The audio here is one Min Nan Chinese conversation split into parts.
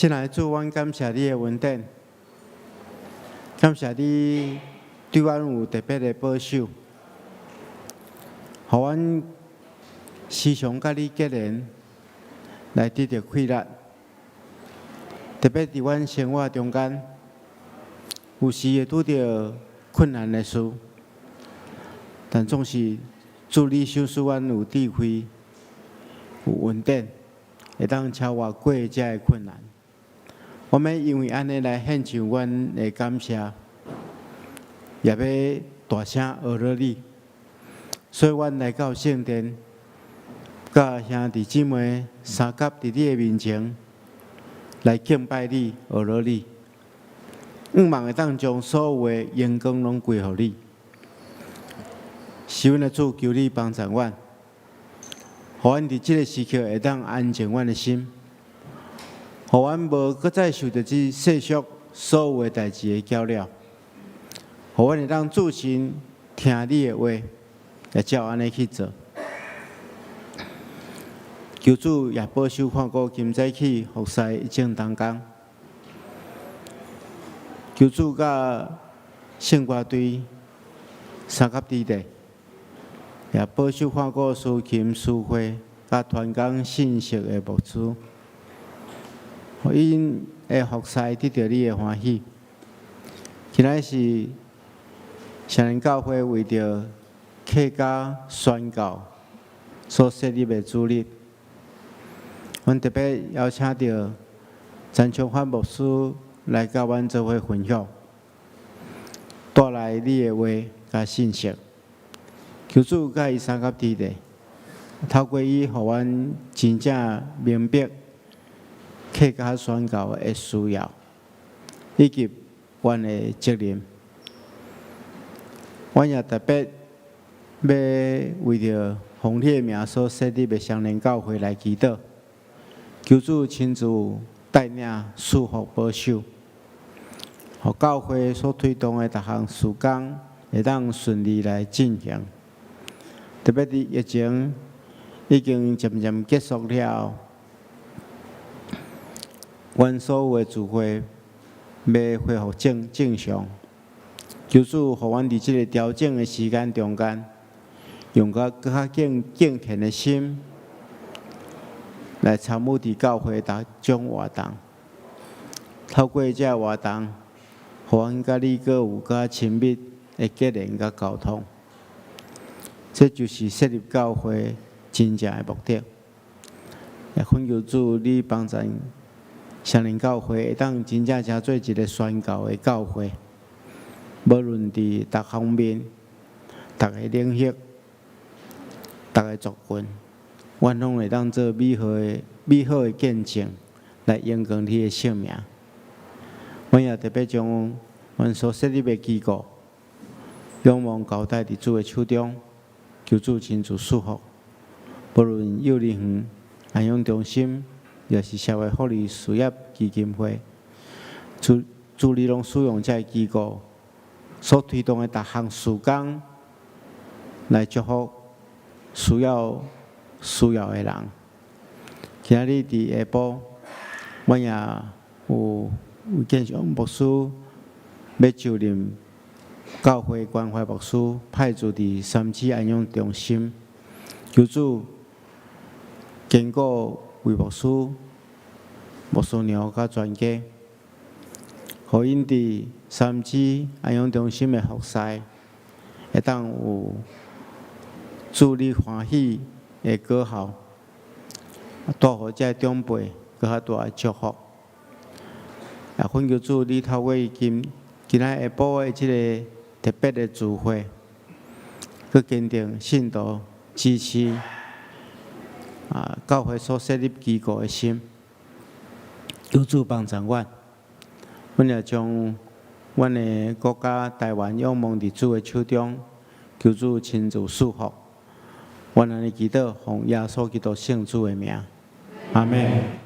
親愛的主，阮感謝你的恩典，感謝你對阮有特別的保守，予阮時常佮你結連，來得著氣力。特別佇阮生活中間，有時會拄著困難的事，但總是主你賞賜阮有智慧、有恩典，會當超越過這个困難。我們因為按呢來獻上阮的感謝，也欲大聲呵咾你，所以阮來到聖殿，佮兄弟姊妹相佮佇你的面前來敬拜你、呵咾你。向望會當將所有的榮光攏歸予你。是阮的主，求你幫助阮，予阮佇這个時刻會當安靜阮的心，予阮無閣再受著這世俗所有的代誌的攪擾，予阮會當注心聽你的話，也照按呢去做。求主也保守看顧今早起服侍一眾同工。求主佮聖歌隊相佮佇咧，也保守看顧司琴、司會佮傳講信息的牧師，予𪜶的服侍得著你的歡喜。今仔是聖靈教會為著客家宣教所設立的主日，阮特別邀請著陳長發牧師來佮阮做伙分享，帶來你的話佮信息。求主佮伊相佮佇咧，透過伊，予阮真正明白客家宣教的需要，以及阮的責任。阮也特別欲為著奉你的名所設立的雙連教會來祈禱，求主親自帶領、賜福、保守，予教會所推動的逐項事工會當順利來進行。特別佇疫情已經漸漸結束了後，阮所有的聚會欲恢復正常，求主予阮佇這个調整的時間中間，用閣閣較敬敬虔的心來參與佇教會逐種活動。透過這个活動，予阮佮你閣有較親密的結連佮溝通。這就是設立教會真正的目的。也懇求主你幫助雙連教會會當真正成做一个宣教的教會，無論佇逐方面、逐个領域、逐个族群，阮攏會當做美好的見證，來榮光你的聖名。阮也特別將阮所設立的機構，仰望交代佇主的手中，求主親自賜福。無論幼兒園、安養中心，抑是社會福利事業基金會，主主你攏使用這个機構所推動的逐項事工，來祝福需要的人。今仔日佇下晡，阮也有魏建雄牧師欲就任教會關懷牧師，派駐佇三芝安養中心，求主堅固魏牧師、牧師娘佮全家，予𪜶佇三芝安養中心的服侍，會當有主你歡喜的果效，帶予這个長輩閣較大的祝福。也懇求主，你透過今仔下晡的這个特別的聚會，閣堅定信徒支持教會所設立機構的心，求主幫助阮，阮也將阮的國家台灣仰望佇主的手中，求主親自賜福。阮按呢祈禱，奉耶穌基督聖子的名，阿們。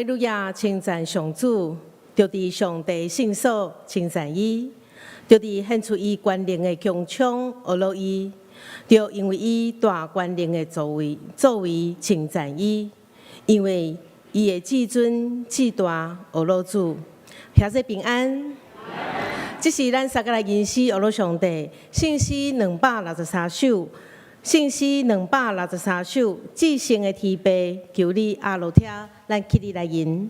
利路亞，稱讚上主，著佇上帝聖所稱讚伊，著佇顯出伊權能的穹蒼呵咾伊，著因為伊大權能的作為作為稱讚伊，因為伊的至尊至大呵咾主，兄弟平安。這是咱三個來吟詩呵咾上帝，聖詩263首，聖詩兩百六十三首，至聖的天父，求你阿樂聽，咱起立來吟。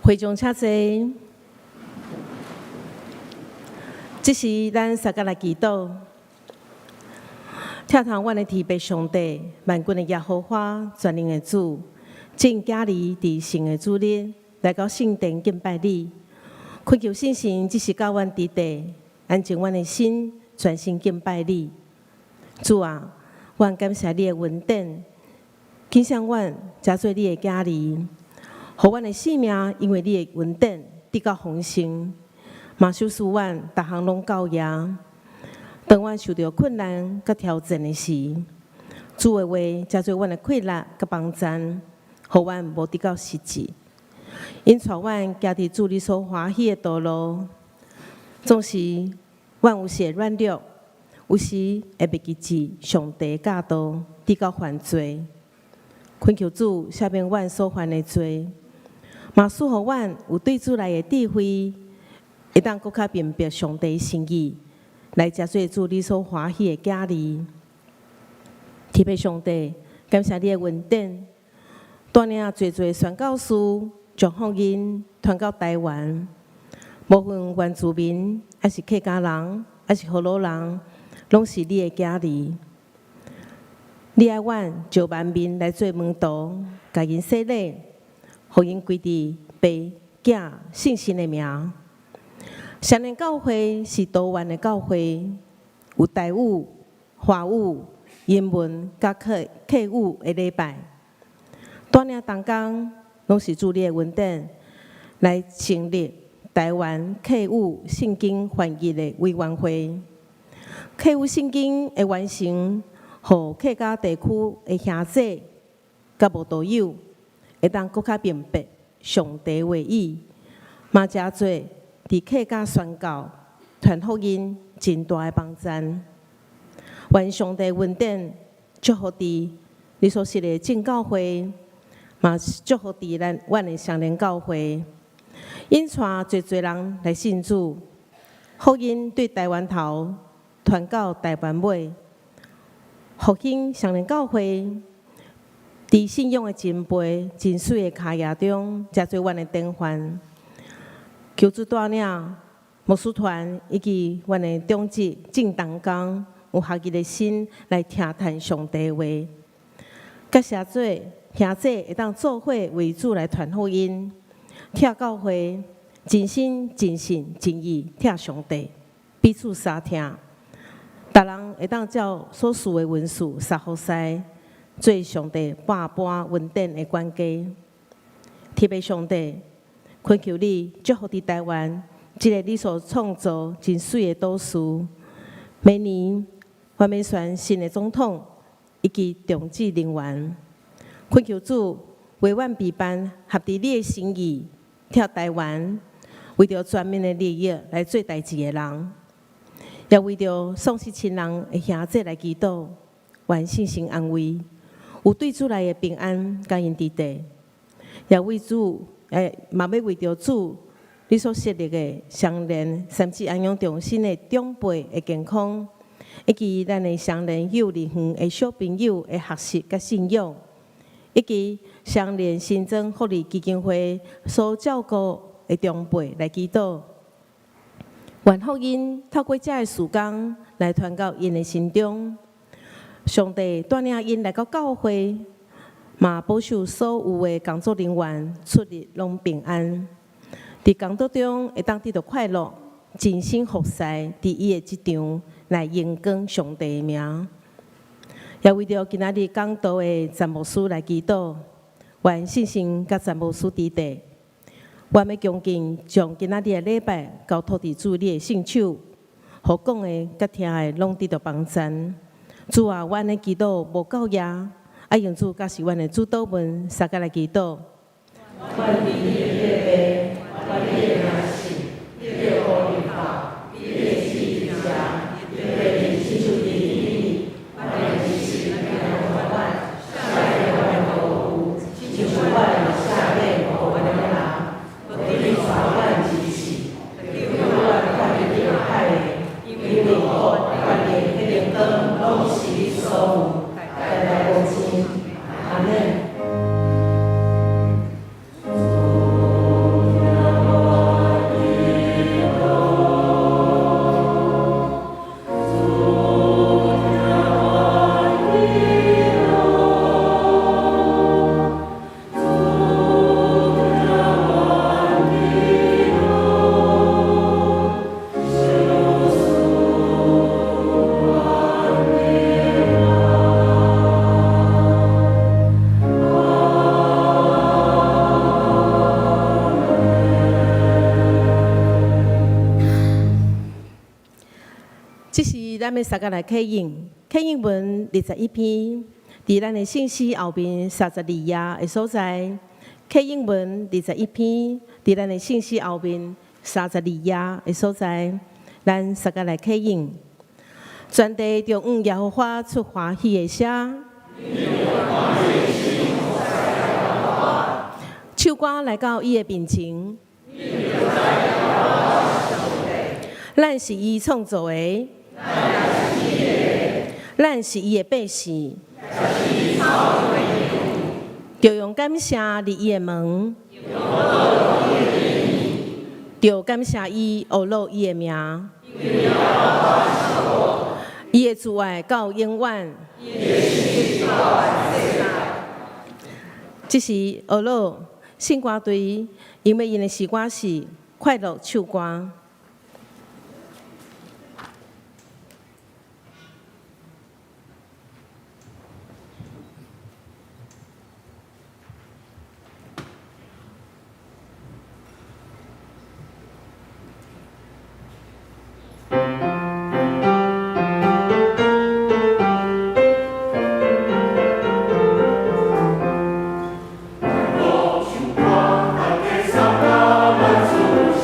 會眾請坐，這時咱三個來祈禱，疼痛阮的天父上帝，萬軍的耶和華，全能的主，眾囝兒佇聖的主日來到聖殿敬拜你，懇求聖神，這時佮阮佇地，安靜阮的心，專心敬拜你。主啊，阮感謝你的恩典，揀選阮成做你的囝兒。予阮的性命，因為你的恩典得到豐盛，嘛賞賜阮逐項攏夠額。當阮受著困難佮挑戰的時，主的話成做阮的氣力佮幫贊，予阮無得到失志。引帶阮行佇主你所歡喜的道路，總是阮有時會軟弱，有時會袂記住上帝教導，得到犯罪。懇求主赦免阮所犯的罪。嘛賜予阮有對主來的智慧，會當閣較明白上帝心意，來成做主你所歡喜的囝兒。天父上帝，感謝你的恩典，帶領濟濟宣教士將福音傳到台灣，無分原住民，抑是客家人，抑是河洛人，攏是你的囝兒。你愛阮招萬民來做門徒，共𪜶洗禮。予𪜶歸佇父、囝、聖神的名。雙連教會是多元的教會，有台語、華語、英文佮客語的禮拜。帶領同工攏是主你的恩典，來成立台灣客語聖經翻譯的委員會。客語聖經的完成，予客家地區的兄弟佮慕道友，會當閣較明白上帝話語，嘛成做佇客家宣教、傳福音真大的幫贊。願上帝恩典祝福佇你所設的正教會，嘛祝福佇咱阮的雙連教會，引帶濟濟人來信主，福音對台灣頭傳到台灣尾，復興雙連教會，佇信仰的前輩真媠的跤跡中，誠濟阮的典範。求主帶領牧師團以及阮的長執鄭東剛，有合一的心來聽傳上帝話。感謝主，兄弟會當做伙為主來傳福音，疼教會，盡心盡性盡意疼上帝，彼此相疼。逐人會當照所賜的恩賜，相服侍，做上帝百般恩典的管家。天父上帝，懇求你祝福佇台灣，這个你所創造真媠的島嶼。明年阮欲選新的總統以及長執人員，懇求主為阮備辦合佇你的心意，疼台灣，為著全民的利益來做代誌的人，也為著喪失親人的兄弟來祈禱，願聖神安慰，有對主來的平安佮𪜶佇地，也為主，嘛欲為著主你所設立的雙連三芝安養中心的長輩的健康，以及咱的雙連幼兒園的小朋友的學習佮信仰，以及雙連新莊福利基金會所照顧的長輩來祈禱，願福音透過這个事工來傳到𪜶的心中。上帝帶領𪜶來到教會，嘛保守所有的工作人員出入攏平安，佇工作中會當得到快樂，盡心服侍佇伊的職場來榮光上帝的名。也為著今仔日講道的詹牧師來祈禱，願聖神佮詹牧師佇地。我欲恭敬將今仔日的禮拜交託佇主你的聖手，予講的佮聽的攏得著幫贊。主啊，阮的祈禱無夠額，愛用主佮是阮的主禱文，相共來祈禱。願你的話，願你的名聖，你的國臨到，你的旨意行，你的義親像佇天頂，阮的飲食今日予阮，赦免阮的過誤，親像阮也赦免予阮的人，不致帶阮入試，救阮脫離歹的，因為國、權力、榮光，攏是你所有，代代無盡。阿們。這時，咱欲相共來啟應，啟應文21篇，佇咱的聖詩後面32頁的所在。啟應文二十一篇，佇咱的聖詩後面32頁的所在，咱相共來啟應。全地著向耶和華出歡喜的聲，唱歌來到伊的面前。咱是伊創造的，咱是伊的百姓，著用感謝入伊的門，著感謝伊，學樂伊的名，伊的慈愛到永遠。這是學樂聖歌隊，𪜶欲用的詩歌是《快樂唱歌》。 唱歌，大家相共來出聲。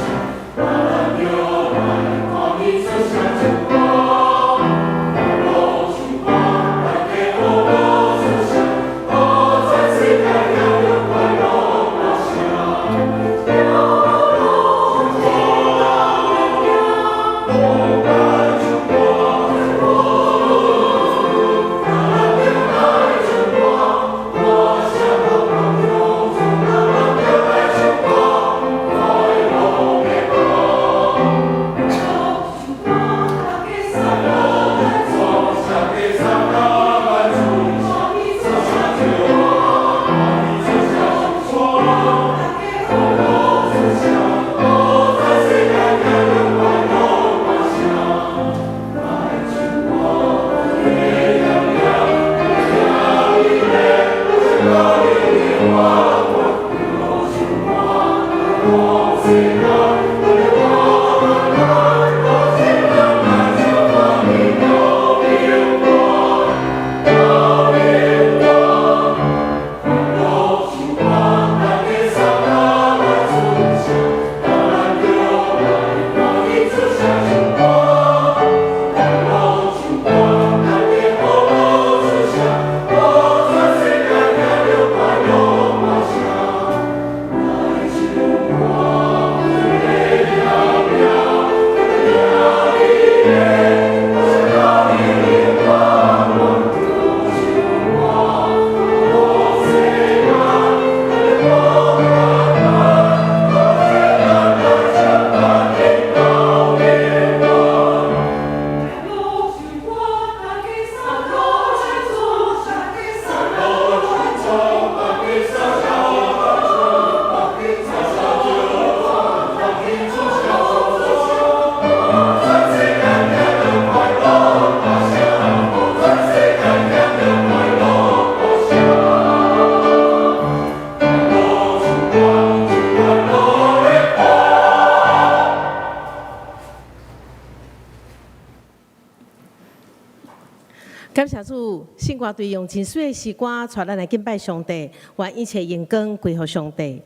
感謝主，聖歌隊用真媠的詩歌，帶咱來敬拜上帝，願一切榮光歸予上帝。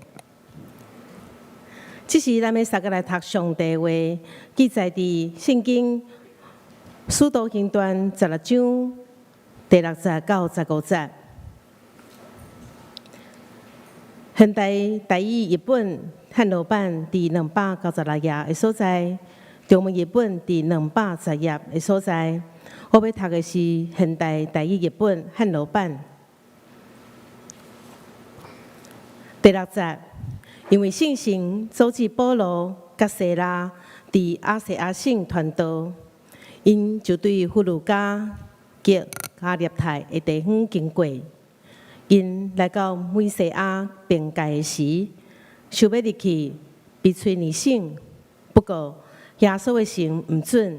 這時，咱欲相佮來讀上帝話，記載佇聖經使徒行傳十六章第六節到十五節。現代台語譯本漢羅版佇296頁的所在，中文譯本佇210頁的所在。我欲讀的是現代台語譯本漢羅版第六節。因為聖神阻止保羅佮西拉佇亞細亞省傳道，𪜶就對弗呂家及加納泰的地方經過。𪜶來到米西亞邊界的時，想欲入去庇推尼省，不過耶穌的神毋准。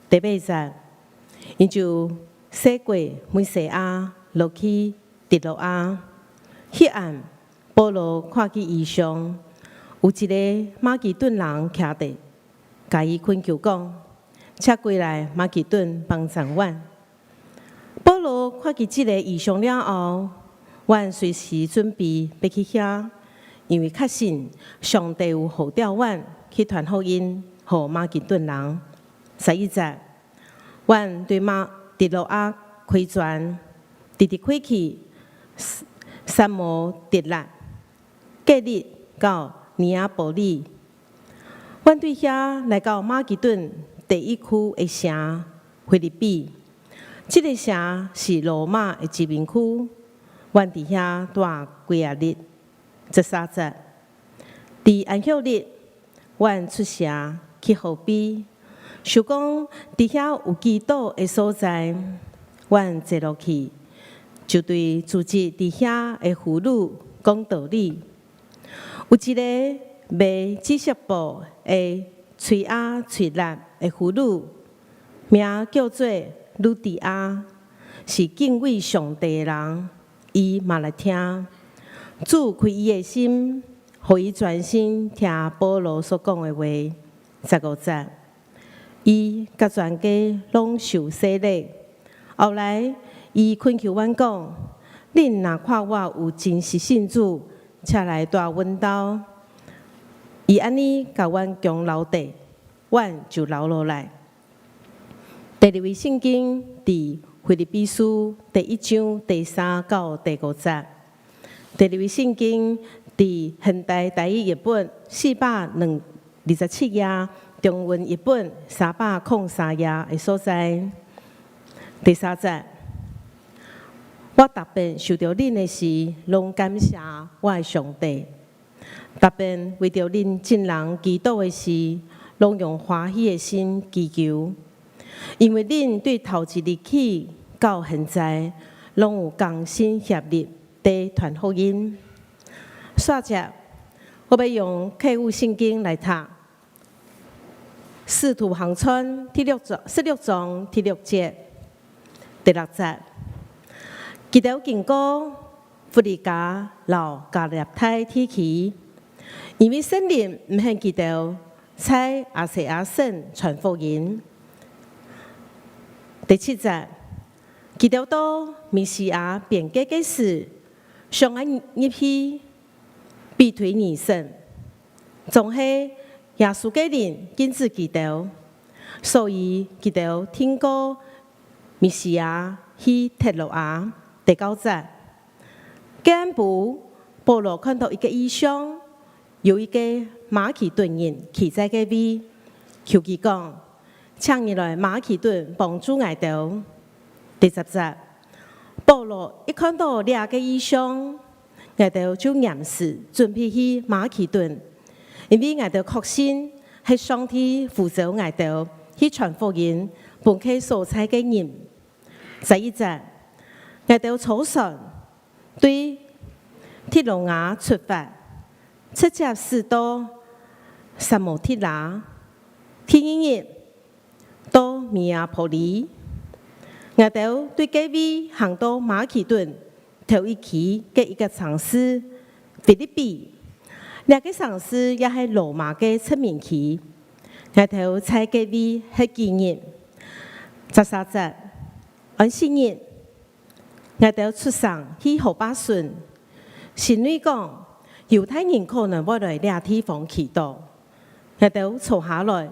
第八節，𪜶就駛過米西亞，落去特洛亞。彼暗，保羅看見異象，有一個馬其頓人徛佇，共伊懇求講：請過來馬其頓幫贊阮。保羅看見這个異象了後，阮隨時準備欲去遐，因為確信上帝有呼召阮去傳福音予馬其頓人。11節，阮對馬特洛亞開船，直直開去薩摩特辣，隔日到尼亞波里。阮對遐來到馬其頓第一區的城腓立比，這个城是羅馬的殖民區。阮佇遐蹛幾仔日。13節，佇安息日，阮出城去河邊，想講佇遐有祈禱的所在，阮坐落去，就對聚集佇遐的婦女講道理。有一个賣紫色布的喙仔喙力的婦女，名叫做呂底亞，是敬畏上帝的人，伊嘛來聽。主開伊的心，予伊專心聽保羅所講的話。十五節，伊佮全家攏受洗禮。後來，伊懇求阮講：恁若看我有真實信主，請來蹛阮兜。伊按呢共阮強留低，阮就留落來。第二位聖經佇腓立比書第一章第三到第五節。第二位聖經佇現代台語譯本427頁，中文譯本303頁的所在。第三節，我逐遍想著恁的時，攏感謝我的上帝。逐遍為著恁眾人祈禱的時，攏用歡喜的心祈求，因為恁對頭一日起到現在，攏有同心協力佇傳福音。煞接，我欲用客語聖經來讀《使徒行傳》第六章16章第六節、第六節。基條經過弗呂家摎加拉太地區，因為聖靈毋免基督在亞細亞省傳福音。第七節，基督到米西亞邊界嘅時，上愛入去庇推尼省，總係耶穌嘅靈禁止基督，所以基督經過米西亞去特洛亞。第九節，間晡保羅看到一个異象，有一个馬其頓人企在个位，求佢講，請你來馬其頓幫助𠊎兜。第十節，保羅一看到這个異象，𠊎兜就嚴實準備去馬其頓，因為𠊎兜確信係上帝呼召𠊎兜去傳福音，分彼所在个人。十一節，𠊎兜坐船對特洛亞出發，直接駛到薩摩特拉，第二日到尼亞波里，𠊎兜對這位行到馬其頓頭一區个一个城市腓立比，這个城市也係羅馬个殖民區，𠊎兜在這位歇幾日，13節，安息日，𠊎兜出城去河壩順，心裡講猶太人可能會來這地方祈禱，𠊎兜坐下來，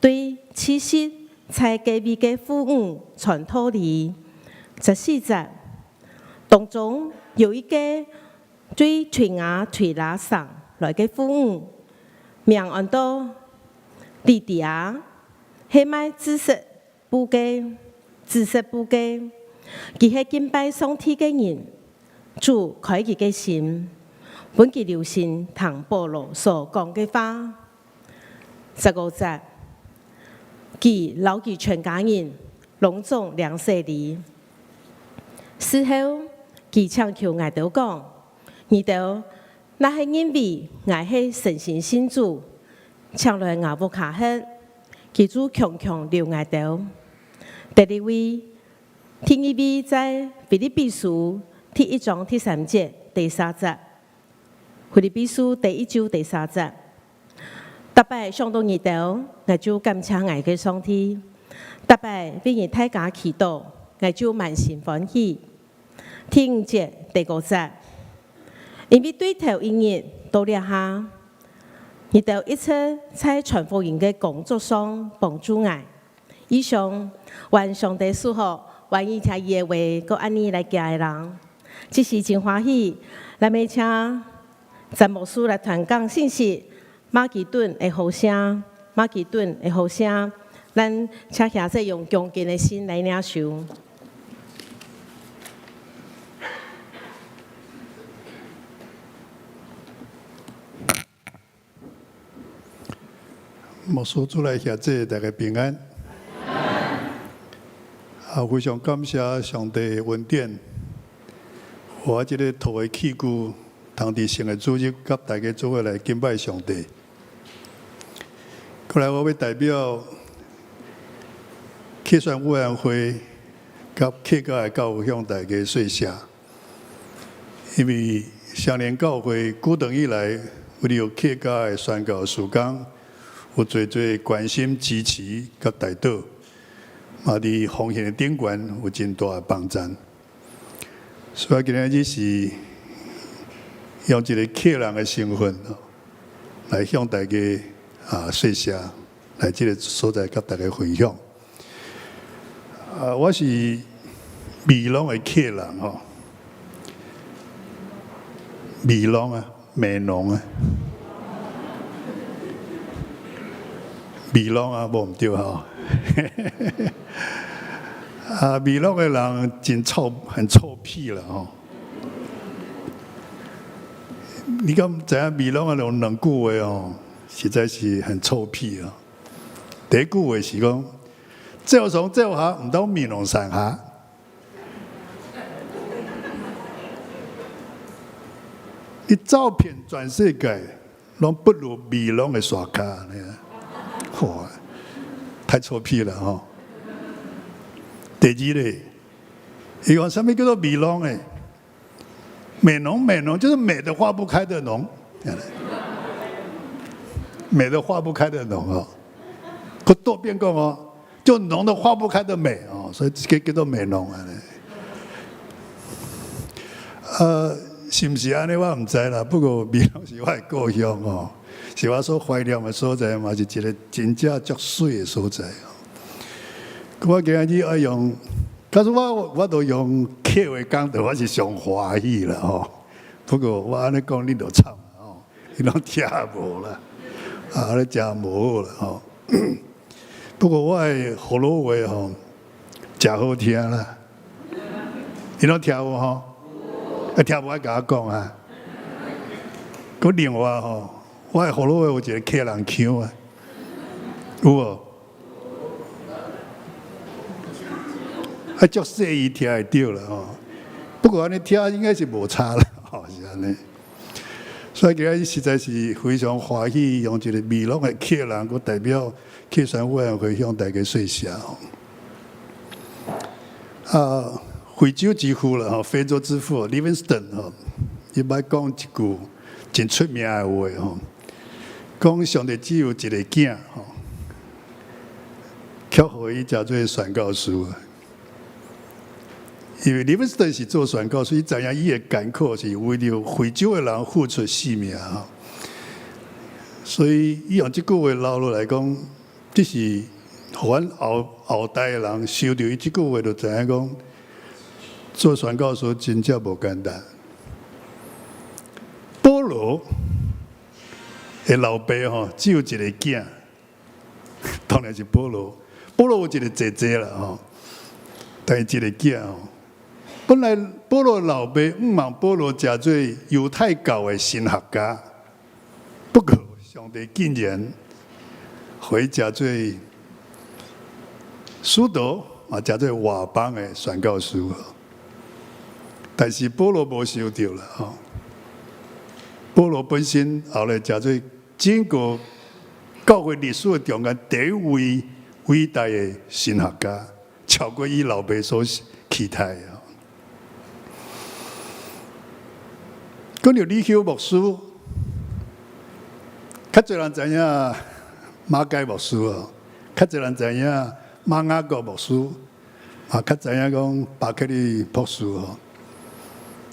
對七十在這位个婦女傳道理。14節，當中有一个對推雅推喇省來个婦女，名喚做利底亞，係賣紫色布个，紫色布个，佢係敬拜上帝个人，主開佢个心，分佢留心聽保羅所講个話。15節，佢摎佢全家人攏總領洗禮。事後，佢請求𠊎兜講，你兜若係認為𠊎係誠心信主，請來𠊎屋下歇，佢就強強留𠊎兜。第二位，第二位在腓立比書第一章第三節第三節，腓立比書第一章第三節。逐擺想到你兜，𠊎就感謝𠊎个上帝；逐擺為你大家祈禱，𠊎就滿心歡喜。第五節第五節，因為對頭一日到了下，你兜一切在傳福音个工作上幫助𠊎。以上，願上帝賜福，願意聽伊的話，閣按呢來行的人，這時真歡喜。咱欲請詹牧師來傳講信息，馬其頓的呼聲，馬其頓的呼聲，咱請兄弟用恭敬的心來領受。牧師主內兄弟，大家平安。啊，非常感謝上帝的恩典，予我這个土的器具，通佇聖的主日，佮大家做伙來敬拜上帝。過來，我欲代表客選委員會佮客家的教會向大家說謝，因為雙連教會古長以來，為著客家的宣教事工，有濟濟關心支持佮帶導，嘛佇奉獻的頂懸有真大的幫贊。所以今仔日是用一个客人的身份，來向大家啊說謝，來這个所在佮大家分享。啊，我是美濃的客人吼，美濃啊，美濃啊。美濃啊，無毋對吼。啊，美濃的人真臭，很臭屁啦吼。你敢知影美濃的人兩句話哦，實在是很臭屁啊。第一句話是講，照上照下，毋到美濃山下。你走遍全世界，攏不如美濃的山跤。哇，太臭屁了吼！第二咧，伊講啥物叫做美濃的？美濃美濃就是美得化不開的濃。美得化不開的濃哦。閣倒變講哦，就濃得化不開的美哦，所以這個叫做美濃啊。是毋是按呢？我毋知啦。不過美濃是我的故鄉哦，是我所懷念的所在，嘛是一個真正足媠的所在。我今日愛用，假使我都用客話講，就我是上歡喜啦吼。不過我按呢講，你就慘吼，你攏聽無啦，啊，你誠無好啦吼。不過我的葫蘆話吼，誠好聽啦，你攏聽有吼？啊，聽無愛共我講啊。閣另外吼，我的葫蘆話有一個客人腔啊，有無？啊，足細意聽會著啦吼。不過按呢聽應該是無差啦，吼，是按呢。所以今日實在是非常歡喜，用一個美濃的客人，閣代表客選委員會向大家說謝吼。啊，非洲之父啦吼，非洲之父 Livingstone 吼，伊捌講一句真出名的話吼，講上帝只有一個囝吼，卻予伊成做宣教師。因為 Livingstone 是做宣教，所以知影伊的艱苦是為著非洲的人付出性命吼。所以伊用這句話留落來講，這是予阮後後代的人收著伊這句話，就知影講做宣教師真正無簡單。保羅的老爸吼，只有一個囝，當然是保羅。保羅有一個姐姐啦吼，但是一個囝吼。本來保羅老爸向望保羅成做猶太教的神學家，不過上帝竟然予伊成做使徒，嘛成做外邦的宣教師。但是保羅無想著啦吼。保羅本身後來成做整個教會歷史的中間第一位偉大的神學家，超過伊老爸所期待的。講著李休牧師，較濟人知影馬偕牧師哦，較濟人知影馬雅各牧師，啊，較知影講巴克利博士哦。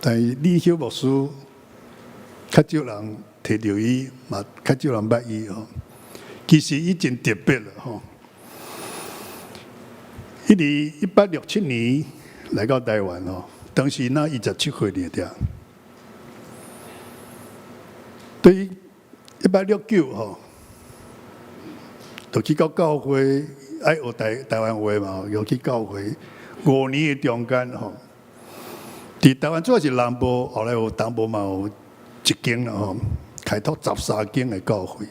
但是李休牧師較少人提著伊，嘛較少人捌伊哦。其實伊真特別啦吼。伊佇1867年來到台灣哦，當時若27歲爾爾。對1869吼，就去到教會愛學台灣話嘛，又去教會5年的中間吼，佇台灣主要是南部，後來有東部嘛有一間啦吼，開拓13間的教會，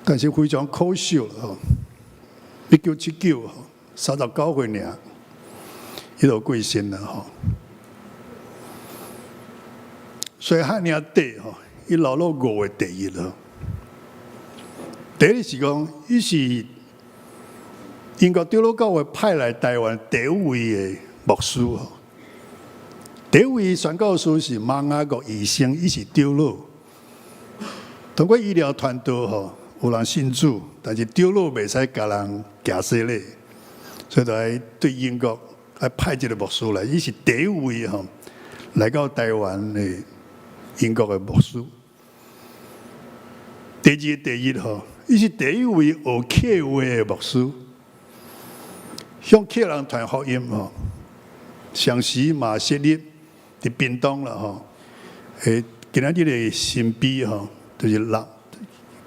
但是非常可惜吼，1979吼，39歲爾，伊就過身啦吼。所以遐爾短吼，伊留落五個第一咯。第一是講，伊是英國長老教會派來台灣第一位的牧師吼。第一位宣教師是馬雅各醫生，伊是長老。通過醫療團隊吼，有人信主，但是長老袂使共人行洗禮，所以就愛對英國愛派一個牧師來，伊是第一位吼來到台灣的英國的牧師。第二個第一吼，伊是第一位學客話的牧師，向客人傳福音吼，同時嘛設立佇屏東啦吼，今仔日的新埤吼，就是南，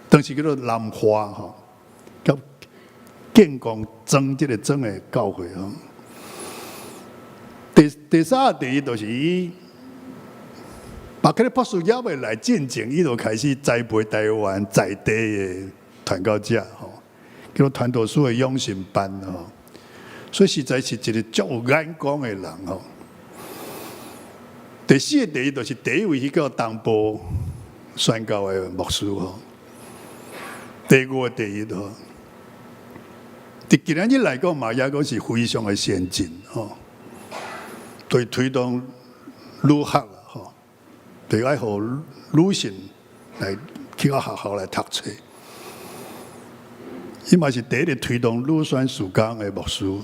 當時叫做南華吼，佮建光莊這個莊的教會吼。第三個第一就是伊。巴克利博士猶未來進前，伊就開始栽培台灣在地的傳教者吼，叫做傳道士的養成班吼。所以實在是一個足有眼光的人吼。第四個第一就是第一位去到東部宣教的牧師吼。第五個第一吼，佇今仔日來講嘛，猶閣是非常的先進吼，對推動女學啦吼，對愛予女性來去到學校來讀冊。伊嘛是第一個推動女宣事工的牧師。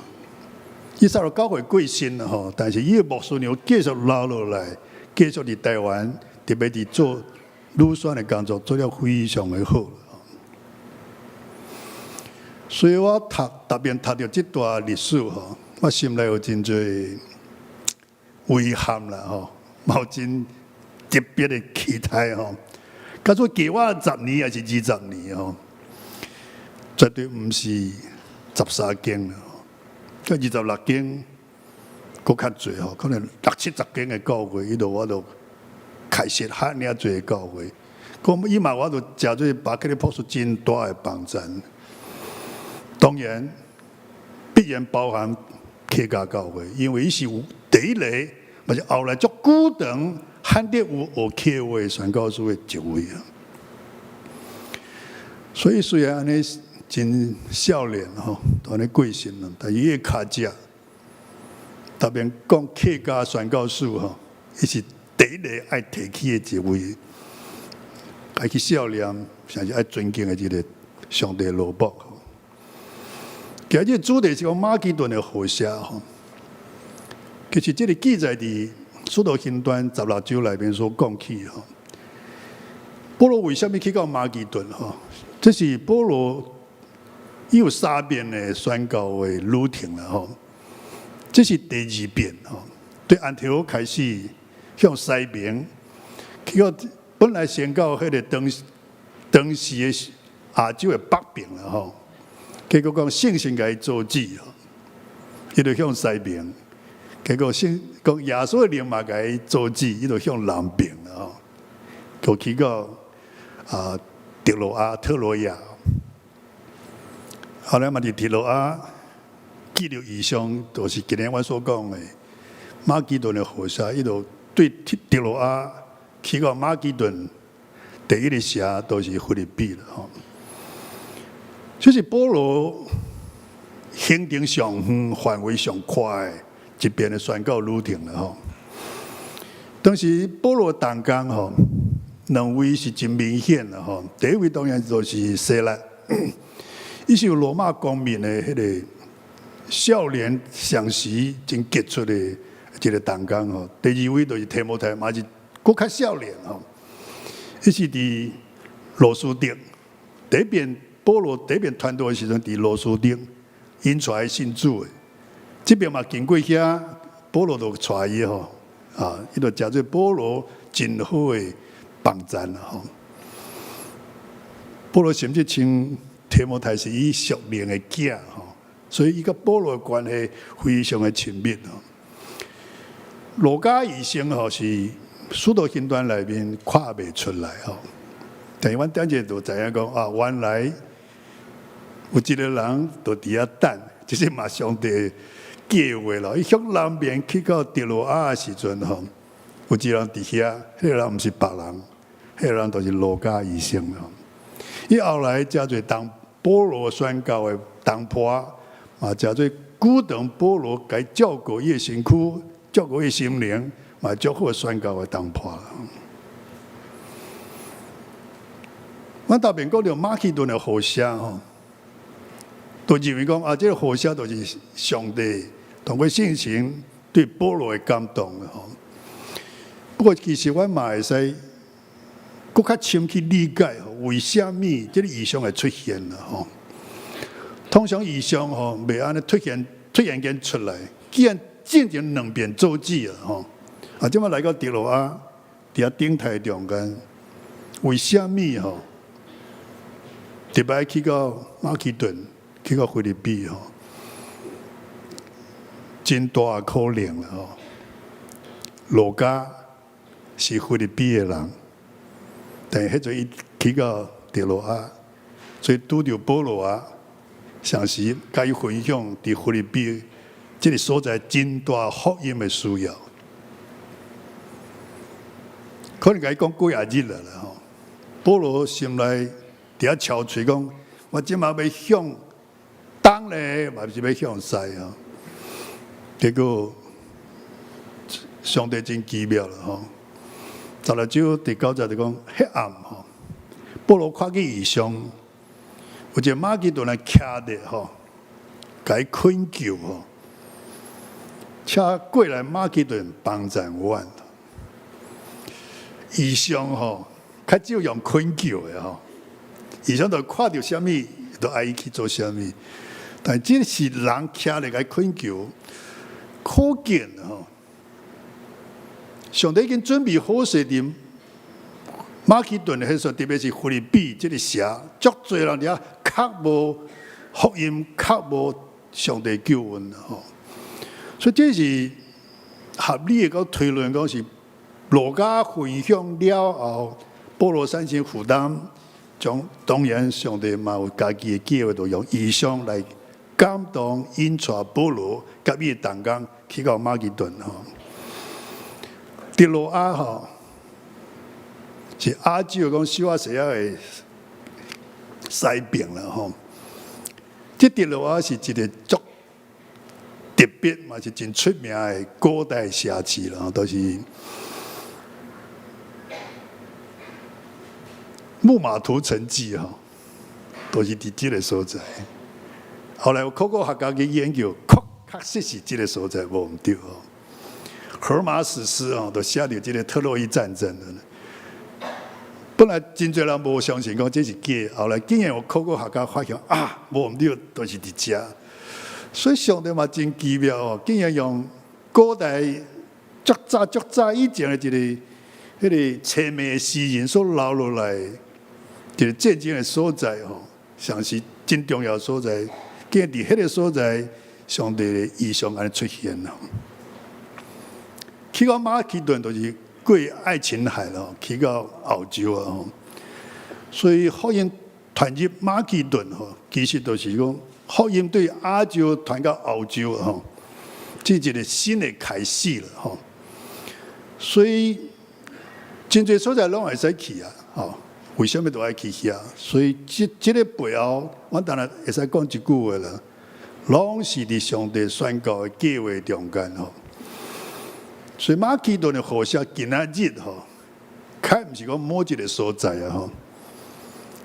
伊雖然教會過身了吼，但是伊的牧師娘繼續留落來，繼續佇台灣，特別佇做女宣的工作，做了非常的好。所以我讀特別讀著這段歷史吼，我心內有真濟遺憾啦吼，嘛有真特別的期待吼。假使給我十年抑是20年吼，絕對毋是13間啦，這26間閣較濟吼，可能六七十間的教會，伊就我就開設遐爾濟的教會。講伊嘛，我就誠做巴克利博士真大的幫贊。當然，必然包含客家教會，因為伊是有第一個，嘛是後來足久長罕得有學客話宣教師的一位啊。所以雖然按呢真少年吼，按呢過身了，但伊的跤跡特別講客家宣教師吼，伊是第一個愛提起的一位，愛去少年，甚至愛尊敬的這個上帝奴僕。今日主題是講馬其頓的何西阿吼，其實這個記載佇使徒行傳16章內面所講起吼。保羅為啥物去到馬其頓吼？這是保羅伊有三遍的宣教的旅程啦吼。這是第二遍吼，對安提阿開始向西邊去到，本來先到彼個當當時的亞洲的北邊啦吼。結果講聖神共伊阻止吼，伊就向西邊。結果聖講耶穌的靈嘛共伊阻止，伊就向南邊啦吼，就去到啊特羅亞、特羅亞。後來嘛佇特羅亞記錄異象，就是今日我所講的馬其頓的何西阿，伊就對特羅亞去到馬其頓第一個城，都是腓立比啦吼。這是保羅行程上遠、範圍上寬一遍的宣教旅程啦吼。當時保羅同工吼，兩位是真明顯啦吼。第一位當然就是西拉，伊是有羅馬公民的彼個少年相時真傑出的一個同工吼。第二位就是提摩太，嘛是閣較少年吼。伊是佇路司得第一遍。保羅第一遍傳道的時陣，佇路司得𪜶帶伊信主的，這邊嘛經過遐，保羅就帶伊吼，啊，伊就誠做保羅真好的幫贊啦吼。保羅甚至稱提摩太是伊屬靈的囝吼，所以伊佮保羅的關係非常的親密吼。路加醫生吼是使徒行傳內面看袂出來吼，但是阮頂一就知影講啊，原來有一個人就佇遐等，這是嘛上帝計劃咯。伊向南邊去到特羅亞的時陣吼，有一個人佇遐，彼個人毋是別人，彼個人就是路加醫生咯。伊後來誠濟當保羅宣教的同伴，嘛誠濟鼓動保羅共伊照顧伊的身軀，照顧伊的心靈，嘛足好宣教的同伴。阮頭前講著馬其頓的何西阿吼，都認為講啊，這個何西阿就是上帝通過聖神對保羅的感動吼。不過其實阮嘛會使閣較深去理解吼，為啥物這個異象會出現啦吼？通常異象吼，袂按呢突然突然間出來，既然進前兩遍阻止啊吼，啊，這擺來到特羅亞，佇遐等待中間，為啥物吼？特別去到馬其頓，去到腓立比吼，真大可能啦吼。路加是腓立比的人，但是彼陣伊去到特羅亞，所以拄著保羅啊，相時共伊分享佇腓立比這個所在真大福音的需要，可能共伊講幾仔日了啦吼。保羅心內佇遐憔悴講，我這馬欲向東咧，嘛是欲向西啊？結果上帝真奇妙啦吼！16章第9節就講，彼暗吼，保羅看見異象，有一個馬其頓的徛咧吼，共伊懇求吼，請過來馬其頓幫贊阮。異象吼，較少用懇求的吼，異象就看著啥物，就愛伊去做啥物。但這是人徛咧共伊懇求，可見吼，上帝已經準備好勢佇馬其頓的彼處，特別是腓立比這个城，足濟人佇遐較無福音，較無上帝救恩吼。所以這是合理的個推論，講是路加分享了後，保羅產生負擔，將當然上帝嘛有家己的計劃，就用異象來感動引帶保羅佮伊的同工去到馬其頓吼。特洛阿吼，是亞洲講小亞細亞的西邊啦吼。這特洛阿是一個足特別嘛是真出名的古代城市啦，都是木馬屠城記吼，都是佇這个所在。後來有考古學家去研究，確確實是這个所在無毋對。荷馬史詩哦，都寫著這个特洛伊戰爭。本來真濟人無相信講這是假，後來竟然有考古學家發現啊，無毋對，都是佇遮。所以上帝嘛真奇妙哦，竟然用古代足早足早以前的一个彼个淒美的詩人所留落來一个戰爭的所在吼，上是真重要所在。竟然佇彼个所在，上帝的異象按呢出現咯。去到馬其頓就是過愛琴海咯，去到歐洲啊吼。所以福音傳入馬其頓吼，其實就是講福音對亞洲傳到歐洲吼，這一個新的開始了吼。所以真濟所在攏會使去啊，吼。為啥物都愛去遐？所以這這个背後，我當然會使講一句話啦，攏是佇上帝宣教的計劃中間吼。所以馬其頓的賀謝今仔日吼，較毋是講某一个所在啊吼，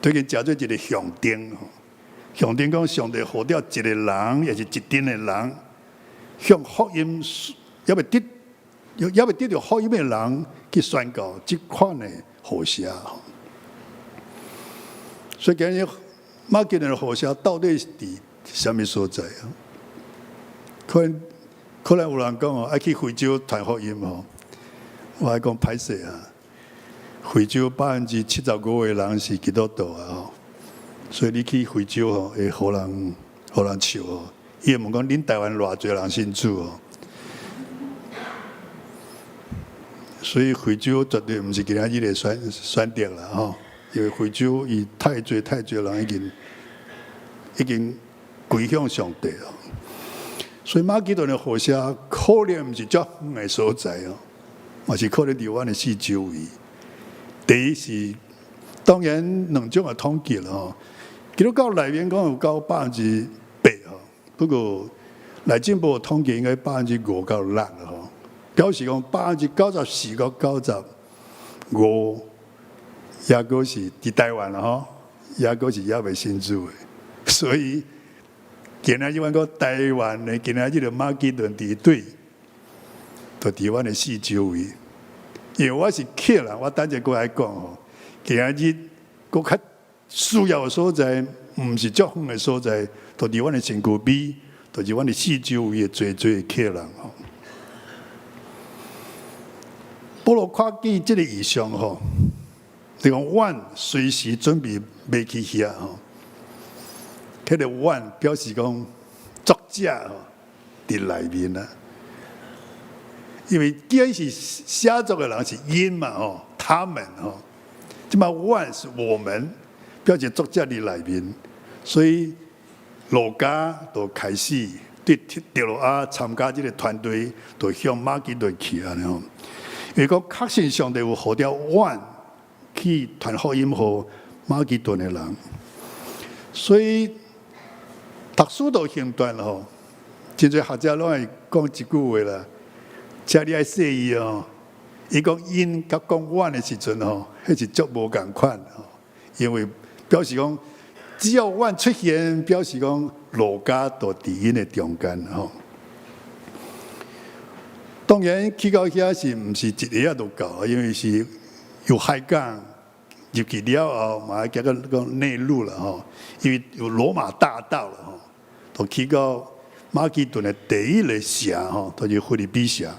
最近誠做一个象徵吼，象徵講上帝呼召一個人，抑是一陣的人，向福音猶未得，猶未得著福音的人去宣告這款的賀謝吼。所以今日馬其頓的賀謝到底是佇啥物所在啊？可能可能有人講哦，愛去非洲傳福音吼，我愛講歹勢啊！非洲75%的人是基督徒啊吼，所以你去非洲吼，會予人予人笑哦。伊會問講，恁台灣偌濟人信主哦？所以非洲絕對毋是今仔日的選選擇啦吼，因為非洲伊太濟太濟人已經已經歸向上帝哦。所以馬其頓的賀謝可能毋是遮遠的所在哦，嘛是可能佇阮的四周圍。第一是當然兩種的統計啦吼，基督教內面講有到8%吼，不過內政部統計應該5%到6%吼，表示講94%到95，抑閣是佇台灣啦吼，抑閣是猶未信主的，所以。今仔日阮講台灣的，今仔日的馬其頓佇佗，就佇阮的四周圍。因為我是客人，我等陣閣來講吼。今仔日閣較需要的所在，毋是足遠的所在，就佇阮的身軀邊，就是阮的四周圍的濟濟客人吼。保羅看見這个異象吼，就講阮隨時準備欲去遐吼。彼个阮表示講作者吼佇內面啊，因為既然是寫作的人是𪜶嘛吼，他們吼，這擺阮是我們，表示作者佇內面，所以路加就開始對特洛阿參加這个團隊，就向馬其頓去啊吼。因為講確信上帝有呼召阮去傳福音予馬其頓的人，所以。讀使徒行傳吼，真濟學者攏會講一句話啦，請你愛細意哦。伊講𪜶佮講阮的時陣吼，彼是足無仝款吼。因為表示講，只要阮出現，表示講路加就佇𪜶的中間吼。當然去到遐是毋是一下仔就到？因為是由海港入去了後，嘛愛行個內陸啦吼，因為有羅馬大道啦吼，就去到馬其頓的第一个城吼，就是腓立比城。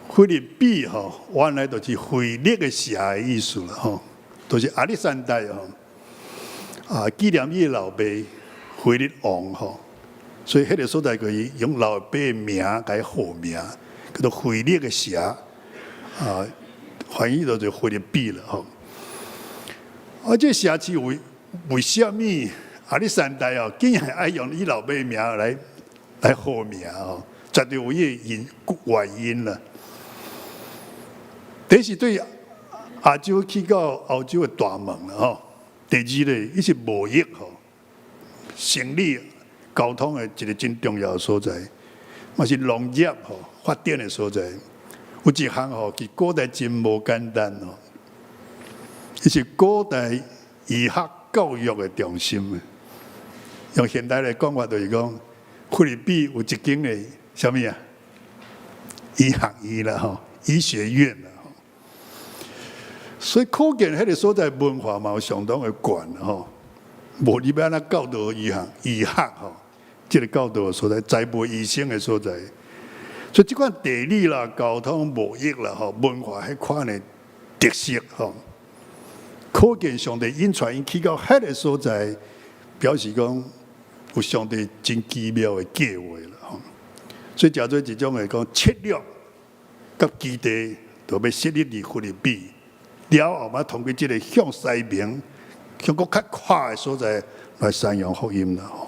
腓立比吼，原來就是腓力的城的意思啦吼，就是亞歷山大吼，啊，紀念伊的老爸腓力王吼，所以彼个所在佢用老爸的名共伊號名，叫做腓力的城，啊，翻譯就做腓立比啦吼。啊，這城市為啥物亞歷山大哦，竟然愛用伊老爸的名來號名吼，絕對有伊的原因啦。第一是對亞洲去到歐洲的大門啦吼。第二咧，伊是貿易吼，生理交通的一个真重要的所在，嘛是農業吼發展的所在。有一項吼，佇古代真無簡單哦，伊是古代醫學教育的中心。用現代來講法，就是講腓立比有一間的啥物啊？醫學院啦吼，醫學院啦吼。所以可見彼个所在文化嘛有相當的懸吼。無你欲按怎教導醫學吼，這个教導的所在，栽培醫生的所在。所以這款地理啦、交通、貿易啦、吼文化彼款的特色吼，可見上帝引帶𪜶去到彼个所在，表示講有上帝真奇妙的計劃啦吼。所以誠做一種的講策略佮基地，就欲設立佇腓立比，了後嘛通過這个向西面、向閣較闊的所在來宣揚福音啦吼。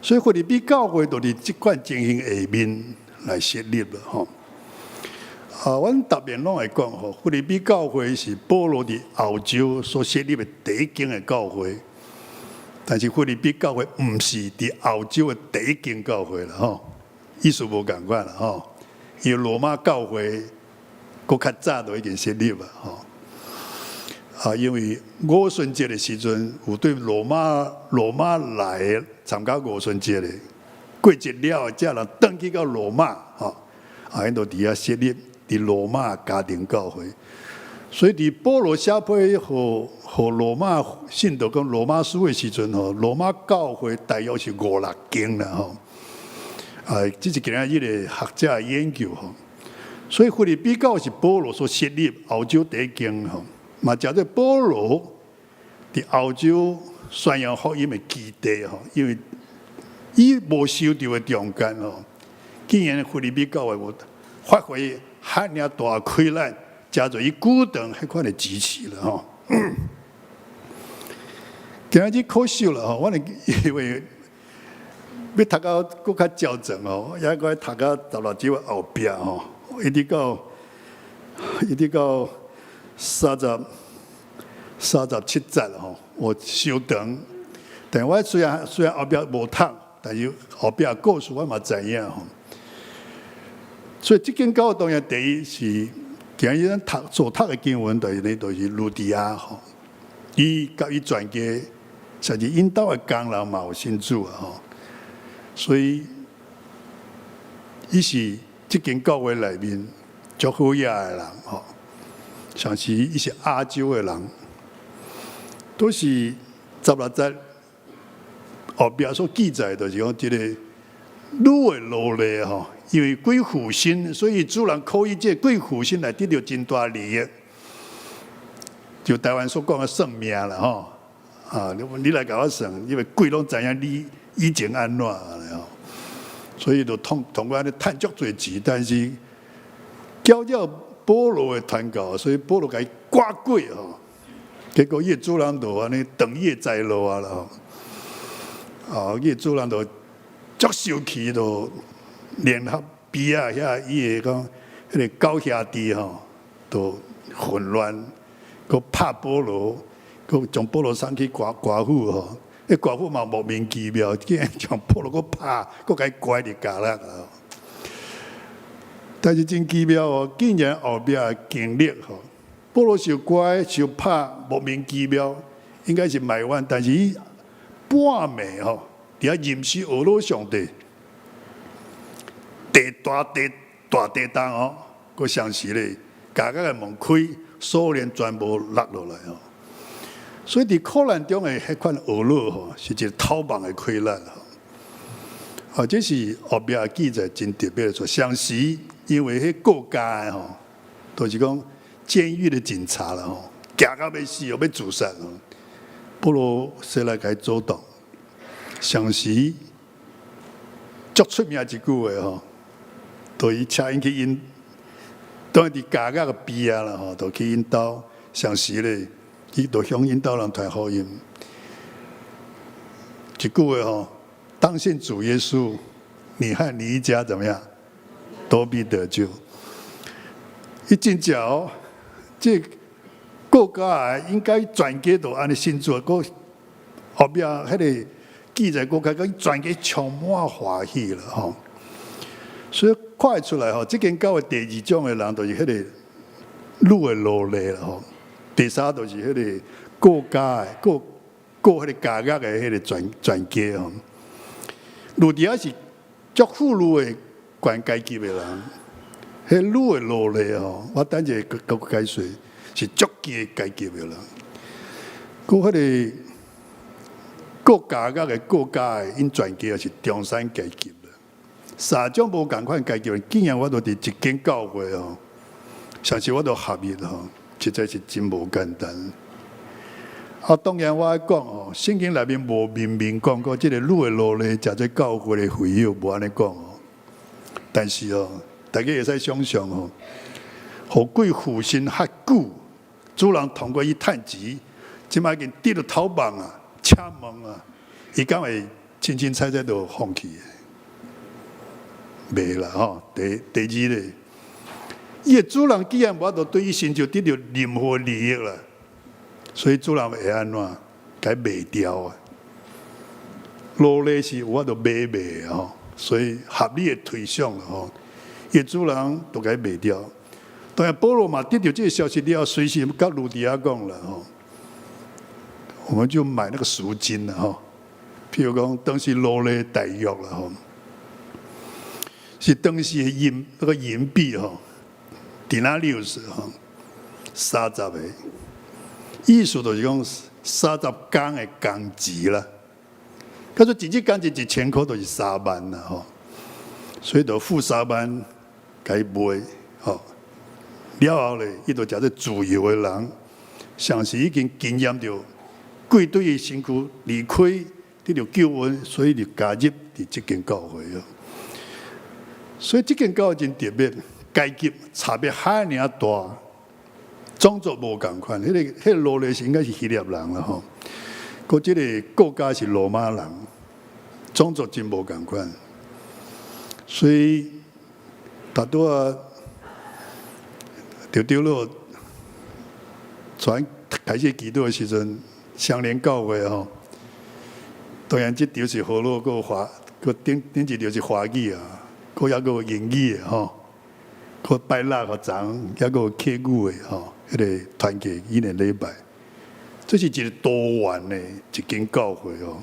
所以腓立比教會就佇這款情形下面來設立了吼。啊，阮逐遍攏會講吼，腓立比教會是保羅佇歐洲所設立的第一間的教會，但是腓立比教會毋是佇歐洲的第一間教會啦吼，意思無仝款啦吼。因為羅馬教會閣較早就已經設立了吼。啊，因為五旬節的時陣，有對羅馬來參加五旬節的，過節了後，這人轉去到羅馬，吼，啊，𪜶就佇遐設立佇羅馬家庭教會。所以佇保羅寫批予羅馬信徒講羅馬書的時陣吼，羅馬教會大約是五六間啦吼。啊，這是今仔日的學者的研究吼。所以腓立比教會是保羅所設立歐洲第一間吼。嘛，誠做保羅佇歐洲宣揚福音的基地吼，因為伊無受著的中間吼，竟然腓立比教會有發揮遐爾大氣力，誠做伊鼓動彼款的支持啦吼。今仔日可惜啦吼，我以為欲讀到閣較焦整吼，猶閣讀到十六節後壁吼，一直到37節吼，我傷長。但我雖然後壁無讀，但是後壁故事我嘛知影吼。所以這間教會當然第一是今日咱讀所讀的經文，就是呢，就是呂底亞吼，伊佮伊全家，甚至𪜶兜的工人嘛有信主啊吼。所以伊是這間教會內面足好額的人吼。像是伊是亞洲的人，都是十六節後壁所記載，就是講這個女的奴隸吼，因為鬼附身，所以主人可以藉鬼附身來得著真大利益。就台灣所講的算命啦吼，啊，你來共我算，因為鬼攏知影你以前按怎吼，所以就通過按呢趁足濟錢，但是攪擾保羅的傳教，所以保羅共伊趕鬼吼，結果伊的主人就按呢斷伊的財路啊啦吼，啊，伊的主人就足生氣，就聯合邊仔遐伊的講，彼个狗兄弟吼，就混亂，閣拍保羅，閣將保羅送去官府吼，彼官府嘛莫名其妙，竟然將保羅閣拍，閣共伊關佇監獄。但是真奇妙哦，竟然後壁經歷吼，保羅受關受拍，莫名其妙，應該是埋怨，但是伊半暝吼，佇遐吟詩呵咾上帝，地大地大地動吼，閣相時咧，監獄的門開，鎖鏈全部落落來吼。所以佇苦難中的彼款呵咾吼，是一個透夢的氣力吼。啊，這是後壁記載真特別的說，相時因為彼告監的吼，就是講監獄的警察啦吼，驚到欲死，欲自殺哦。保羅說來共伊阻擋，相時足出名一句話吼，就伊請𪜶去𪜶，當佇監獄的邊仔啦吼，就去𪜶兜，相時咧，伊就向𪜶兜人傳福音。一句話吼，當信主耶穌，你和你一家怎麼樣，都必得救。伊真正哦，這國家應該全家都按呢信主，閣後壁彼個記載閣較講，全家充滿歡喜啦吼。所以看會出來吼，這間教會第二種的人，就是彼個女的奴隸啦吼。第三就是彼個顧家的顧顧彼個監獄的彼個全全家吼。呂底亞是足富裕的懸階級的人，彼女的奴隸吼，我等者閣解說，是足低階級的人。閣彼個顧監獄的顧家的，𪜶全家也是中產階級啦。三種無仝款階級，竟然有法度佇一間教會吼，相信有法度合一吼，實在是真無簡單。啊，當然我愛講吼，聖經內面無明明講過，這個女的奴隸誠濟教會的會友無按呢講哦。但是哦，大家會使想象吼，予貴付身較久，主人通過伊趁錢，這擺已經得著頭夢啊，請問啊，伊敢會凊凊彩彩就放棄？袂啦吼。第二咧，伊的主人既然無法度對伊身上得著任何利益啦，所以主人會按怎？共伊賣掉啊！奴隸是有法度買賣吼，所以合理的推想啦吼，伊主人就共伊賣掉。當然，保羅嘛得著這個消息了後，隨時佮呂底亞講啦吼，我們就買那個贖金啦吼。譬如講，當時奴隸大約啦吼，是當時的銀那個銀幣吼，denarius 吼，30個，意思就是講30工的工錢啦。佢說一日工錢1000箍，就是3萬啦吼，所以就付3萬，共伊賣吼。了後咧，伊就誠濟自由的人，像是已經經驗著過對伊身軀離開，得著救恩，所以就加入佇這間教會咯。所以這間教會真特別，階級差別遐爾大，種族無仝款。彼個奴隸是應該是希臘人啦吼，閣這個國家是羅馬人，種族真無仝款。所以，拄拄仔著長老傳開始祈禱的時陣，相連教會吼，當然這場是河洛閣華，閣頂頂一場是華語啊，閣猶閣有英語的吼，閣拜六予昨，猶閣有客語的吼，彼個團契伊年禮拜，這是一個多元的一間教會哦，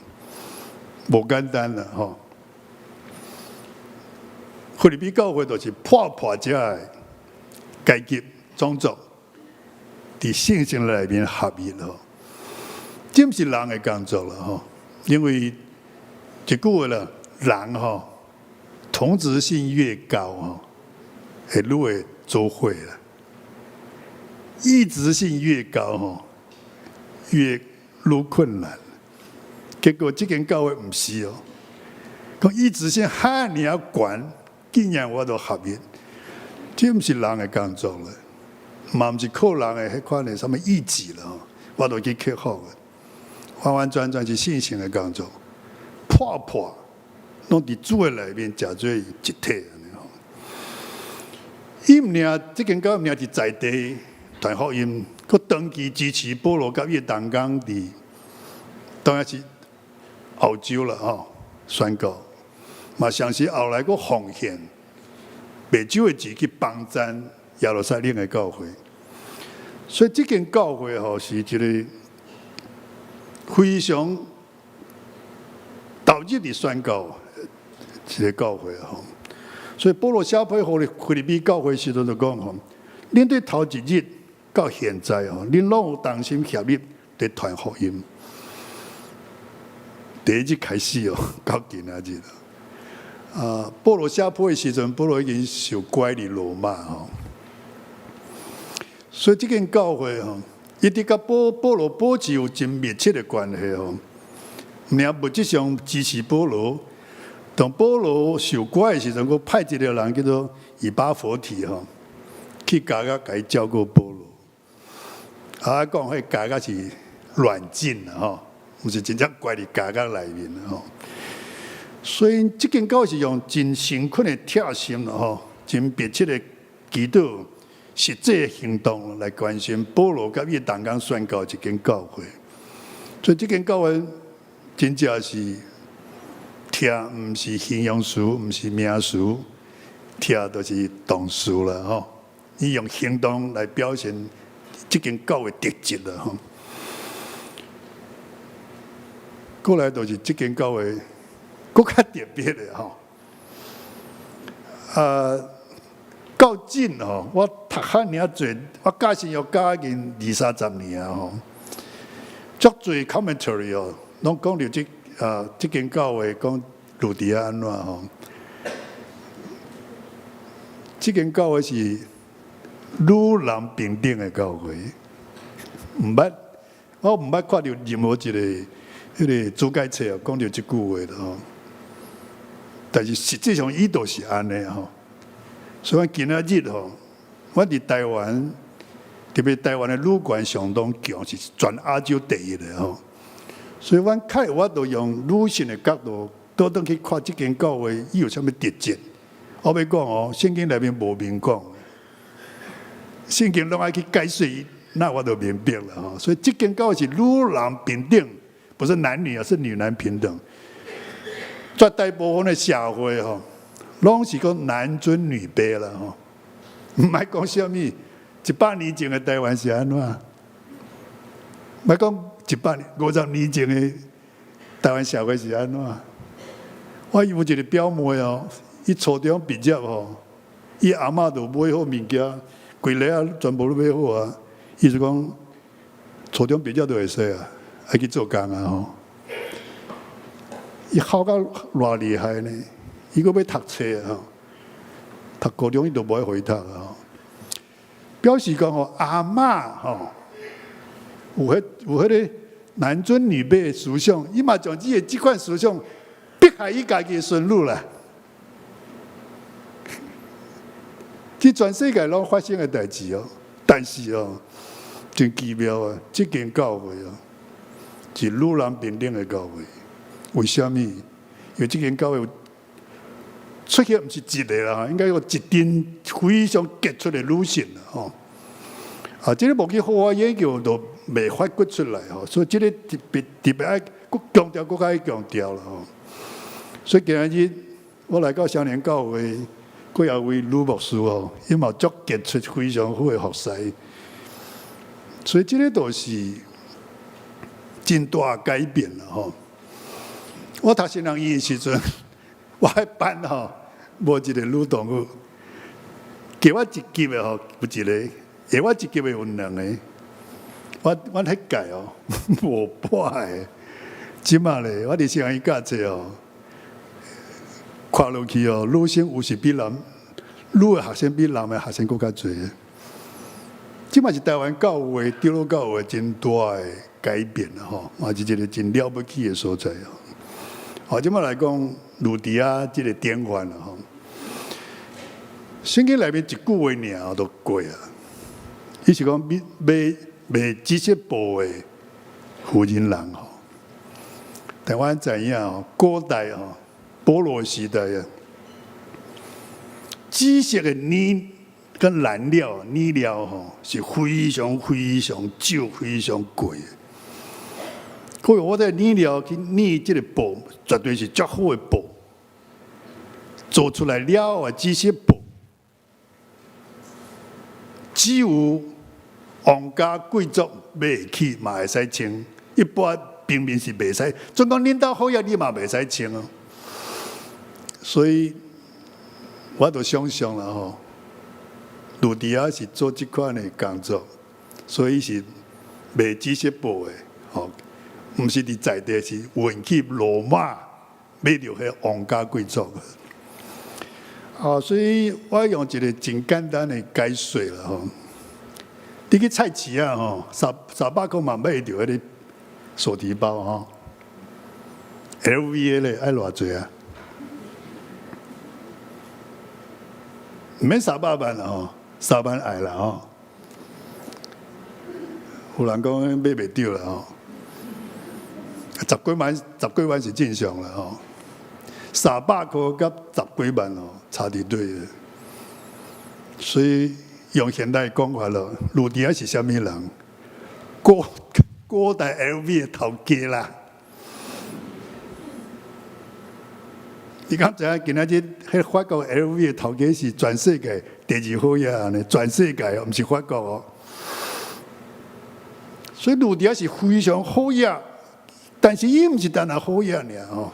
無簡單啦吼。腓立比教會就是破破這的階級種族，佇聖經內面合一咯，這毋是人的工作啦吼，因為一句話啦，人吼同質性越高吼，會愈會做伙啦；異質性越高吼，越愈困難。結果這間教會毋是哦，講異質性遐爾懸，竟然有法度合一，這毋是人的工作啦，嘛毋是靠人的彼款的啥物意志啦，我都去克服的，完完全全是聖神的工作，破破攏佇主的內面誠做一體按呢吼。伊毋爾這間教會毋爾是在地傳福音，閣長期支持保羅佮伊的同工佇，當然是歐洲啦吼，宣告。嘛，相信後來閣奉獻賣酒的錢去幫贊耶路撒冷的教會，所以這間教會吼是一個非常投入佇宣教一個教會吼。所以保羅寫批予腓立比教會時陣就講吼，恁對頭一日到現在吼，恁攏有同心協力佇傳福音。第一日開始哦，到今仔日。啊，保羅寫批的時陣，保羅已經受關佇羅馬吼。所以這間教會吼，一直佮保羅保持有真密切的關係吼。毋但物質上支持保羅，當保羅受關的時陣，閣派一個人叫做以巴弗提吼，去監獄共伊照顧保羅。啊，講彼監獄是軟禁啦吼，毋是真正關佇監獄內面吼。所以這間教會是用真誠懇的貼心吼，真密切的祈禱、實際行動來關心保羅佮伊同工宣教一間教會。所以這間教會真正是疼，毋是形容詞，毋是名詞，疼就是動詞啦吼。伊用行動來表現這間教會特質啦吼。過來就是這間教會閣較特別的吼。啊，到今吼，我讀遐爾濟，我教新約教已經二三十年啊吼。足濟 commentary 哦，攏講著這間教會講呂底亞按怎吼。這間教會是女男平等的教會，毋捌，我毋捌看著任何一個彼個注解冊哦，講著這句話的吼。但是實際上伊就是按呢吼。所以今仔日吼，我佇台灣，特別台灣的女權相當強，是全亞洲第一的吼。所以阮較有法度用女性的角度，倒轉去看這間教會，伊有啥物特質？我欲講哦，聖經內面無明講，聖經攏愛去解釋，那我就明白了吼。所以這間教會是女男平等，不是男女啊，是女男平等。絕大部分的社會吼，攏是講男尊女卑啦吼。毋愛講啥物，100年前的台灣是按怎？莫講100年、50年前的台灣社會是按怎？我有一個表妹哦，伊初中畢業吼，伊阿嬤就買好物件，規个仔全部都買好啊。伊就講初中畢業就會使啊，愛去做工啊吼。伊考甲偌厲害呢？伊閣欲讀冊吼，讀高中伊就無愛予伊讀啊吼。表示講吼，阿嬤吼，有彼個男尊女卑的思想，伊嘛將這個這款思想迫害伊家己的孫女啦。這全世界攏發生的代誌哦，但是哦，真奇妙啊！這間教會哦，是女男平等的教會。為啥物？因為這間教會出現毋是一個啦，應該有一陣非常傑出的女性啦，吼。啊，這個無去好好研究，就未發掘出來吼。所以這個特別特別愛閣強調，閣較愛強調啦吼。所以今日我來到雙連教會，閣有位女牧師吼，伊嘛足傑出，非常好的服侍。所以這個都是真大改變啦吼。我讀神學院的時陣，我彼班吼無一個女同學，低我一級的吼有一個，下我一級的有兩個。我彼屆哦無半個，這馬咧，我佇神學院教冊哦，看落去哦，女生有時比男女的學生比男的學生閣較濟。這嘛是台灣教會、長老教會真大的改變啦吼，嘛是一個真了不起的所在哦。好，這馬來講，呂底亞這個典範啦吼。聖經內面一句話爾就過啊，伊是講賣賣紫色布的婦人人吼。但阮知影吼，古代吼，保羅時代啊，紫色的呢跟染料、染料吼，是非常非常少、非常貴的。所以我這染料去染這個布，絕對是足好的布。做出來了後的紫色布，只有皇家貴族買會起嘛會使穿，一般平民是袂使。總講恁兜好額，你嘛袂使穿哦。所以我就想象啦吼，呂底亞是做這款的工作，所以是賣紫色布的，吼，毋是佇在地，是運去羅馬買著彼皇家貴族。啊，所以我用一個真簡單的解說啦吼。你去菜市仔吼，三百箍嘛買會著彼个手提包吼，LV 的咧愛偌濟啊？毋免三百萬啦吼，3萬愛啦吼。有人講買袂著啦吼，十幾萬十幾萬是正常啦吼。300箍佮十幾萬哦，差佇佗的。所以用現代講法咯，呂底亞是啥物人？古代 LV 的頭家啦。你敢知影今仔日彼法國 LV 的頭家是全世界第二好額呢？全世界哦，毋是法國哦。所以呂底亞是非常好額，但是伊毋是單單好額爾吼。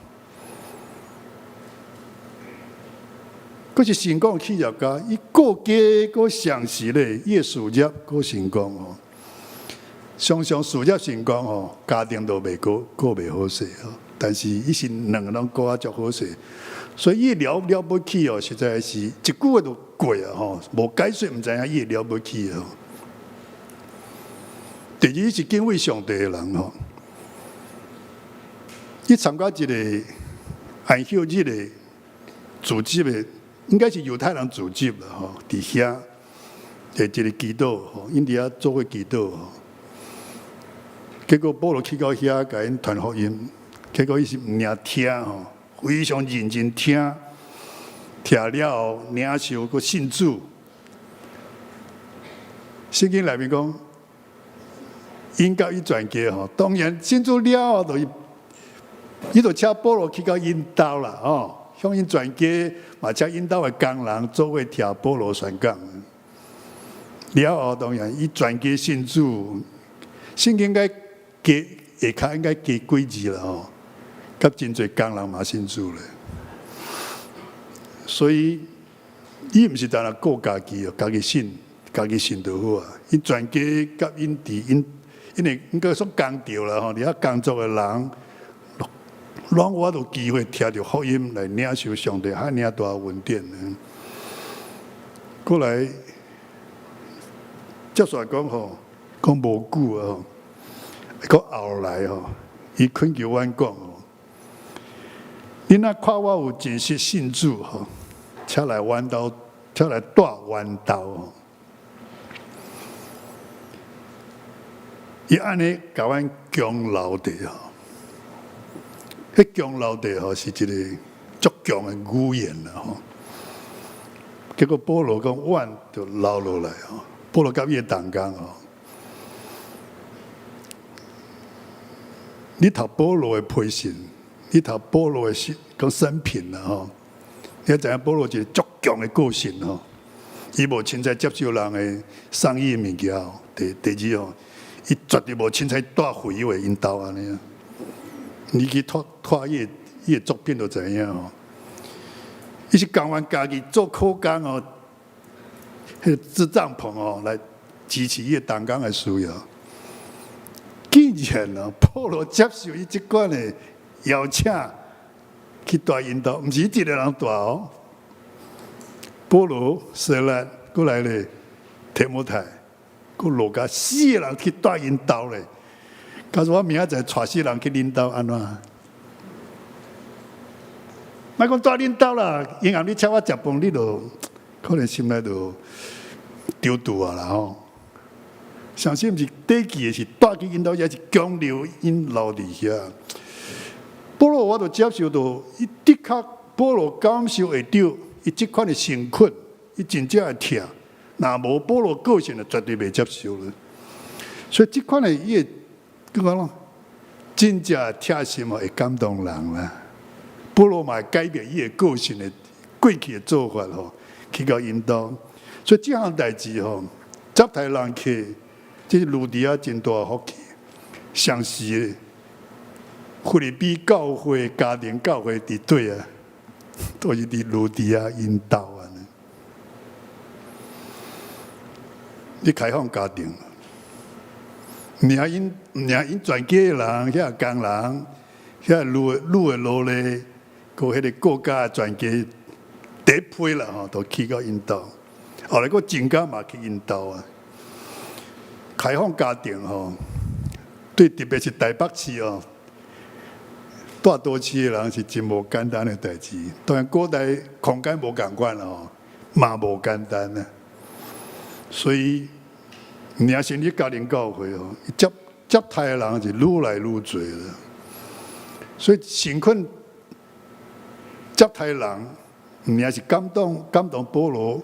閣是成功企業家，伊顧家閣相時咧，伊的事業閣成功吼。常常事業成功吼，家庭都袂過過袂好勢吼。但是伊是兩個攏過啊足好勢，所以伊了了不起哦，實在是一句話就過啊吼，無解說毋知影伊會了不起哦。第二是敬畏上帝的人吼，伊參加一個安息日的組織的，應該是猶太人組織啦吼，佇遐的一個祈禱吼，𪜶佇遐做伙祈禱吼。結果保羅去到遐，共𪜶傳福音，結果伊是毋爾聽吼，非常認真聽，聽了後領受閣信主。聖經內面講，𪜶佮伊全家吼，當然信主了後，就伊就請保羅去到𪜶兜啦吼，向𪜶全家嘛請𪜶兜的工人做伙聽保羅宣講。了後當然伊全家信主，聖經應該加下跤應該加幾字啦吼，佮真濟工人嘛信主咧。所以伊毋是單單顧家己哦，家己信，家己信就好啊。𪜶全家佮𪜶佇𪜶，因為應該說工著啦吼，佇遐工作的人，攏我有機會聽著福音來領受上帝遐爾大恩典呢。過來，接續來講吼，講無久啊吼，閣後來吼，伊懇求阮講吼，恁若看我有真實信主吼，才來阮兜，才來蹛阮兜吼。伊按呢共阮強留著吼，彼強留著吼是一個足強的語言啦吼。結果保羅講，阮就留落來吼。保羅佮伊的同工吼，你讀保羅的批信，你讀保羅的講生平啦吼，你知影保羅一個足強的個性吼，伊無凊彩接受人的送伊的物件吼。第二吼，伊絕對無凊彩帶廢物𪜶兜按呢。你去看看伊的作品就知影吼。伊是甘願家己做苦工哦，彼個織帳篷哦，來支持伊的同工的需要。竟然哦，保羅接受伊這款的邀請去蹛𪜶兜，毋是伊一個人蹛哦。保羅、西拉閣來咧，提摩太、閣路加四個人去蹛𪜶兜咧。假如我明仔載帶四人去恁兜按怎？莫講蹛恁兜啦，因為你請我食飯，你就可能心內就丟肚啊啦吼。相信毋是短期的是蹛去𪜶兜，抑是強留𪜶留佇遐。保羅我就接受到，伊的確保羅感受會著，伊這款的誠懇，伊真正會疼。若無保羅個性，就絕對袂接受了。所以這款的伊會講咯，真正疼心哦，會感動人啦。保羅嘛會改變伊的個性的過去的做法吼，去到𪜶兜。所以這項代誌吼，接待人客。這是呂底亞真大福氣，相似的。腓立比教會家庭教會佇佗啊，都是佇呂底亞𪜶兜按呢。你開放家庭，毋爾𪜶毋爾𪜶全家的人，遐工人，遐女女的奴隸，閣彼个國家全家第一批啦吼，都去到𪜶兜。後來閣增加嘛去𪜶兜啊。開放家庭吼，對特別是台北市哦，大都市的人是真無簡單的代誌。當然古代空間無仝款哦，嘛無簡單啊。所以，爾成立家庭教會哦，接接待的人是愈來愈濟啦。所以，誠懇接待人，毋爾是感動感動保羅，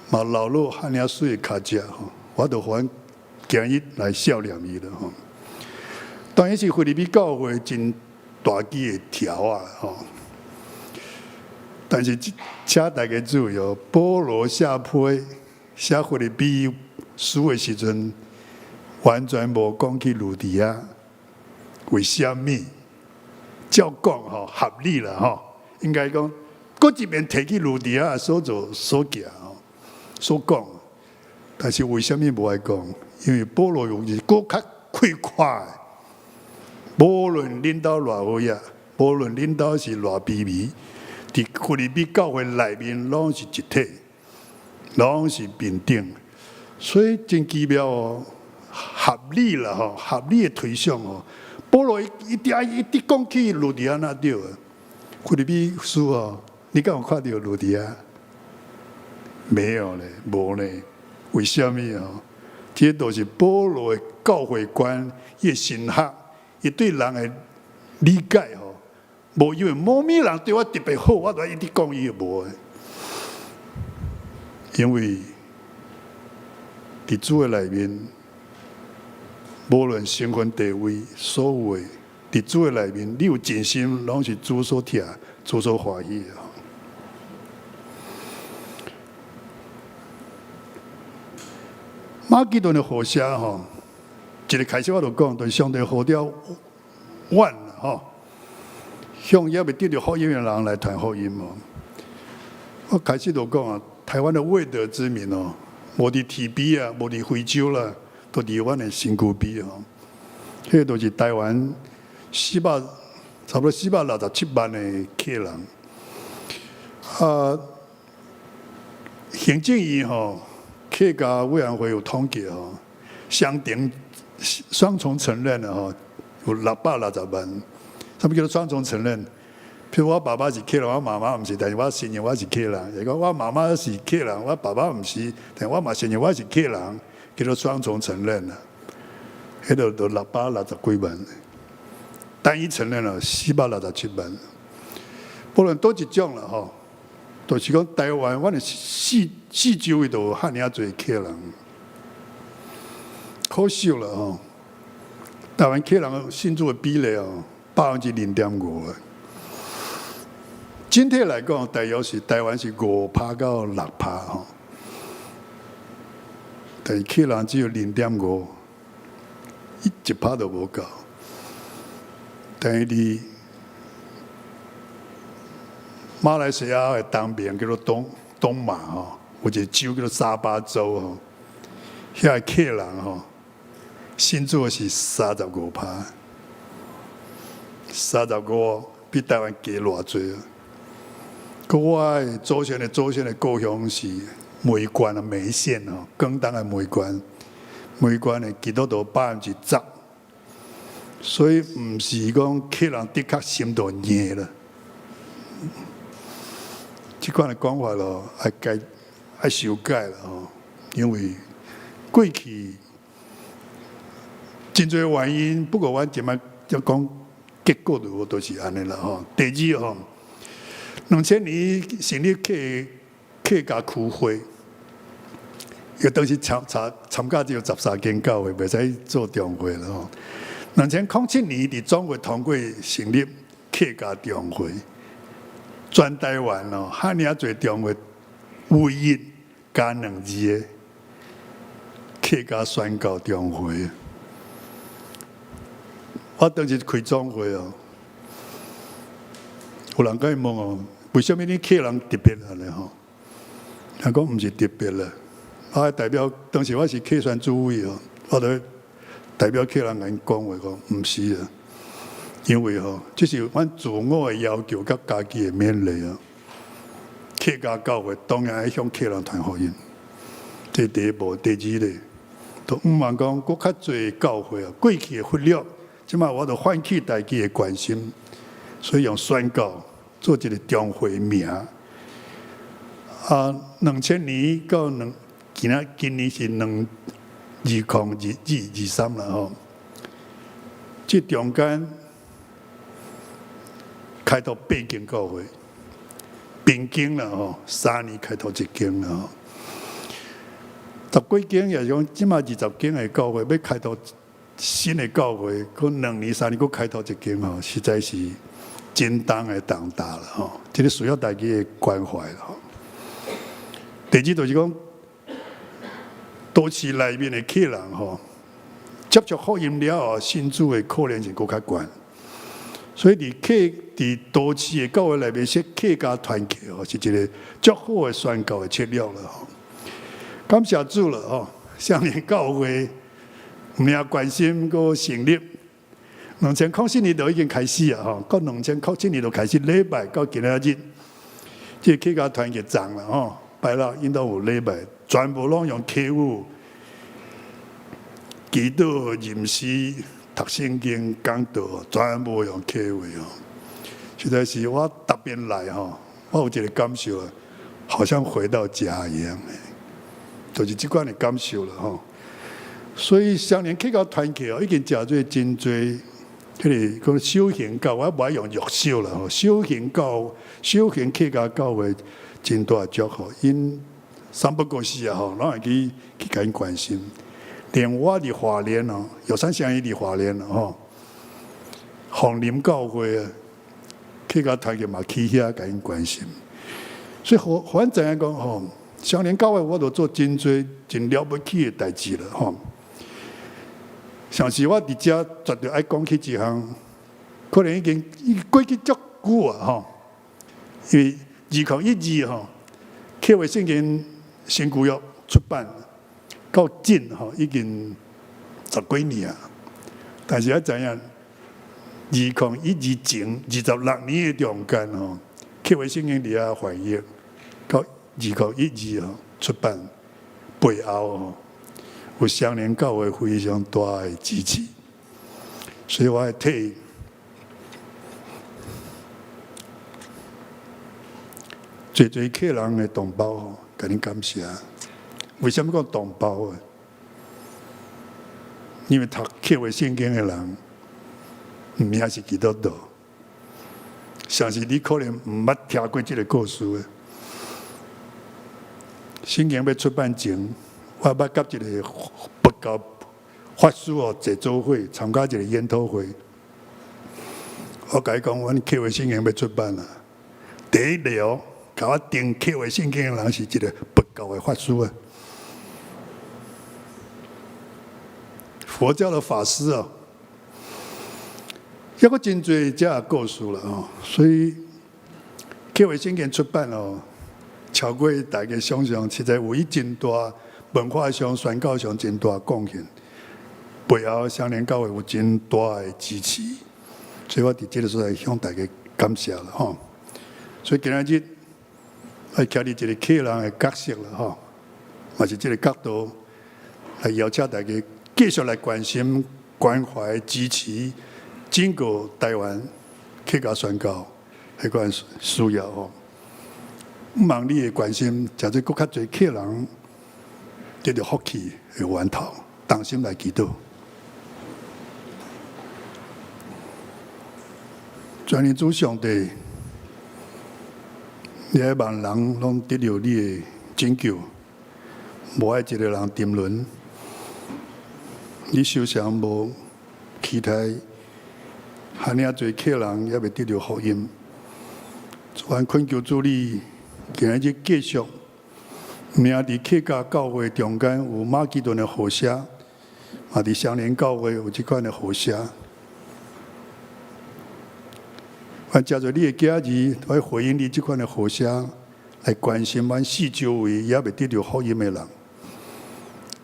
嘛流落遐爾媠的跤跡吼，我就予阮今日來少念伊啦吼。當然是腓立比教會真大支的條仔吼，但是請大家注意哦，保羅寫批寫腓立比書的時陣，完全無講起呂底亞，為啥物？照講吼合理啦吼，應該講，閣一面提起呂底亞所做所行吼，所講，但是為啥物無愛講？因為保羅用是閣較開闊的，無論恁兜偌好額，無論恁兜是偌卑微，佇腓立比教會內面攏是一體，攏是平等，所以真奇妙哦，合理啦吼，合理的推想哦。保羅一直一直講起呂底亞那對啊，腓立比書哦，你敢有看著呂底亞？沒有咧，無咧，為啥物哦？這都是保羅的教會觀，伊的神學，伊對人的理解吼，無因為某物人對我特別好，我就一直講伊無的。因為佇主的內面，無論身份地位，所有的佇主的內面，你有盡心，攏是主所疼、主所歡喜的。馬其頓的何寫吼，一个開始我就講，就是上帝呼召阮吼，向猶未得著福音的人來傳福音哦。我開始就講啊，台灣的未得之民哦，無佇 TB 啊，無佇非洲啦，都佇阮的身軀邊吼。彼个都是台灣四百，差不多467萬的客人。啊，行政院吼，客家委員會有統計吼，雙重雙重承認的吼，有660萬。啥物叫做雙重承認？譬如我爸爸是客人，我媽媽毋是，但是我承認我是客人。如果我媽媽是客人，我爸爸毋是，但我嘛承認我是客人，叫做雙重承認啦。彼个就660幾萬，單一承認了467萬。無論佗一種啦吼，就是講台灣，阮的四四周圍都有遐爾濟客人，可惜啦吼。台灣客人信主的比例哦，0.5%啊。整體來講，大約是台灣是5%到6%吼，但是客人只有0.5，1%都無夠。等於佇馬來西亞的東邊叫做東東馬吼，有一個州叫做沙巴州吼，遐個客人吼，信主的是35%，35比台灣低偌濟啊！閣我的祖先的祖先的故鄉是梅縣啊，梅縣吼，廣東的梅縣，梅縣的基督徒10%，所以毋是講客人的確心就硬啦。這款的講法咯，愛改愛修改啦吼，因為過去真濟原因，不過阮這擺才講結果就都是按呢啦吼。第二吼，2000年成立客客家區會，伊當時參參參加只有13間教會，袂使做中會啦吼。2007年佇總會通過成立客家中會，全台灣哦，遐爾濟中會，唯一加兩字的客客家宣教中會。我當時開總會哦，有人共伊問哦，為啥物你客人特別按呢吼？人講毋是特別啦，我代表當時我是客宣主委哦，我就代表客人共𪜶講話講，毋是啊，因為吼，這是阮自我的要求佮家己的勉勵啊。客家教會當然愛向客人傳福音，這第一步，第二咧，都毋茫講閣較濟教會啊，過去的忽略，這擺我就喚起大家的關心，所以用宣教做一個中會名。啊，2000年到兩，今仔今年是2022、23啦吼。這中間開拓八間教會，平均啦吼，3年開拓一間啦吼。十幾間也是講，這擺20間的教會，欲開拓新的教會，閣2年3年閣開拓一間吼，實在是真重的重擔啦吼。這个需要大家的關懷啦吼。第二就是講，都市內面的客人吼，接觸福音了後，信主的可能性閣較懸。所以佇客佇都市的教會內面設客家團契吼，是一個足好的宣教的策略啦吼。感謝主了吼，雙連教會毋爾關心閣成立，2007年就已經開始啊吼，到2007年就開始禮拜到今仔日，這個客家團契長啦吼，拜六𪜶都有禮拜，全部攏用客語祈禱、吟詩、讀聖經、講道，全部用客話哦。實在是我特別來吼，我有一個感受啊，好像回到家一樣，就是這款的感受啦吼。所以雙連客家團契哦，已經誠濟真濟，彼个講小型教，我無愛用弱小啦吼，小型教、小型客家教會真大祝福，𪜶三不五時啊吼，攏會去去共𪜶關心。連我佇花蓮哦，玉山鄉伊佇花蓮吼，鳳林教會啊，客家團契嘛去遐共𪜶關心。所以，予阮知影講吼，雙連教會我都做真濟真了不起的代誌啦吼。像是我佇遮絕對愛講起一項，可能已經過去足久啊吼。因為2012吼，客話聖經新舊約出版到今吼已經十幾年啊。但是愛知影，2012前26年的中間吼，客話聖經佇遐翻譯，到2012吼出版背後吼，有雙連教會非常大的支持，所以我會替濟濟客人的同胞吼，共恁感謝。為啥物講同胞啊？因為讀客話聖經的人，毋也是基督徒，像是你可能毋捌聽過這个故事的。聖經欲出版前，我捌佮一个佛教法師哦坐做伙參加一个研討會。我共伊講，阮客話聖經欲出版啊。第一個共我訂客話聖經的人是一个佛教的法師啊，佛教的法師哦。抑閣真濟遮故事啦吼，所以客話聖經出版哦，超過大家想象，實在有伊真大文化上、宣教上真大貢獻，背後雙連教會有真大的支持，所以我佇這个所在向大家感謝啦吼。所以今仔日愛徛佇一個客人的角色啦吼，嘛是這个角度來邀請大家繼續來關心、關懷、支持整個台灣客家宣教彼款需要吼。望你的關心，誠濟閣較濟客人得著福氣的源頭，同心來祈禱。全能主上帝，你愛萬人攏得著你的拯救，無愛一个人沉淪。你受傷無期待，遐爾濟客人猶未得著福音。阮懇求主你，今仔日繼續毋但佇客家教會中間有馬其頓的何西阿，嘛佇雙連教會有這款的何西阿。阮藉著你的囝兒來回應你這款的何西阿，來關心阮四周圍猶未得著福音的人。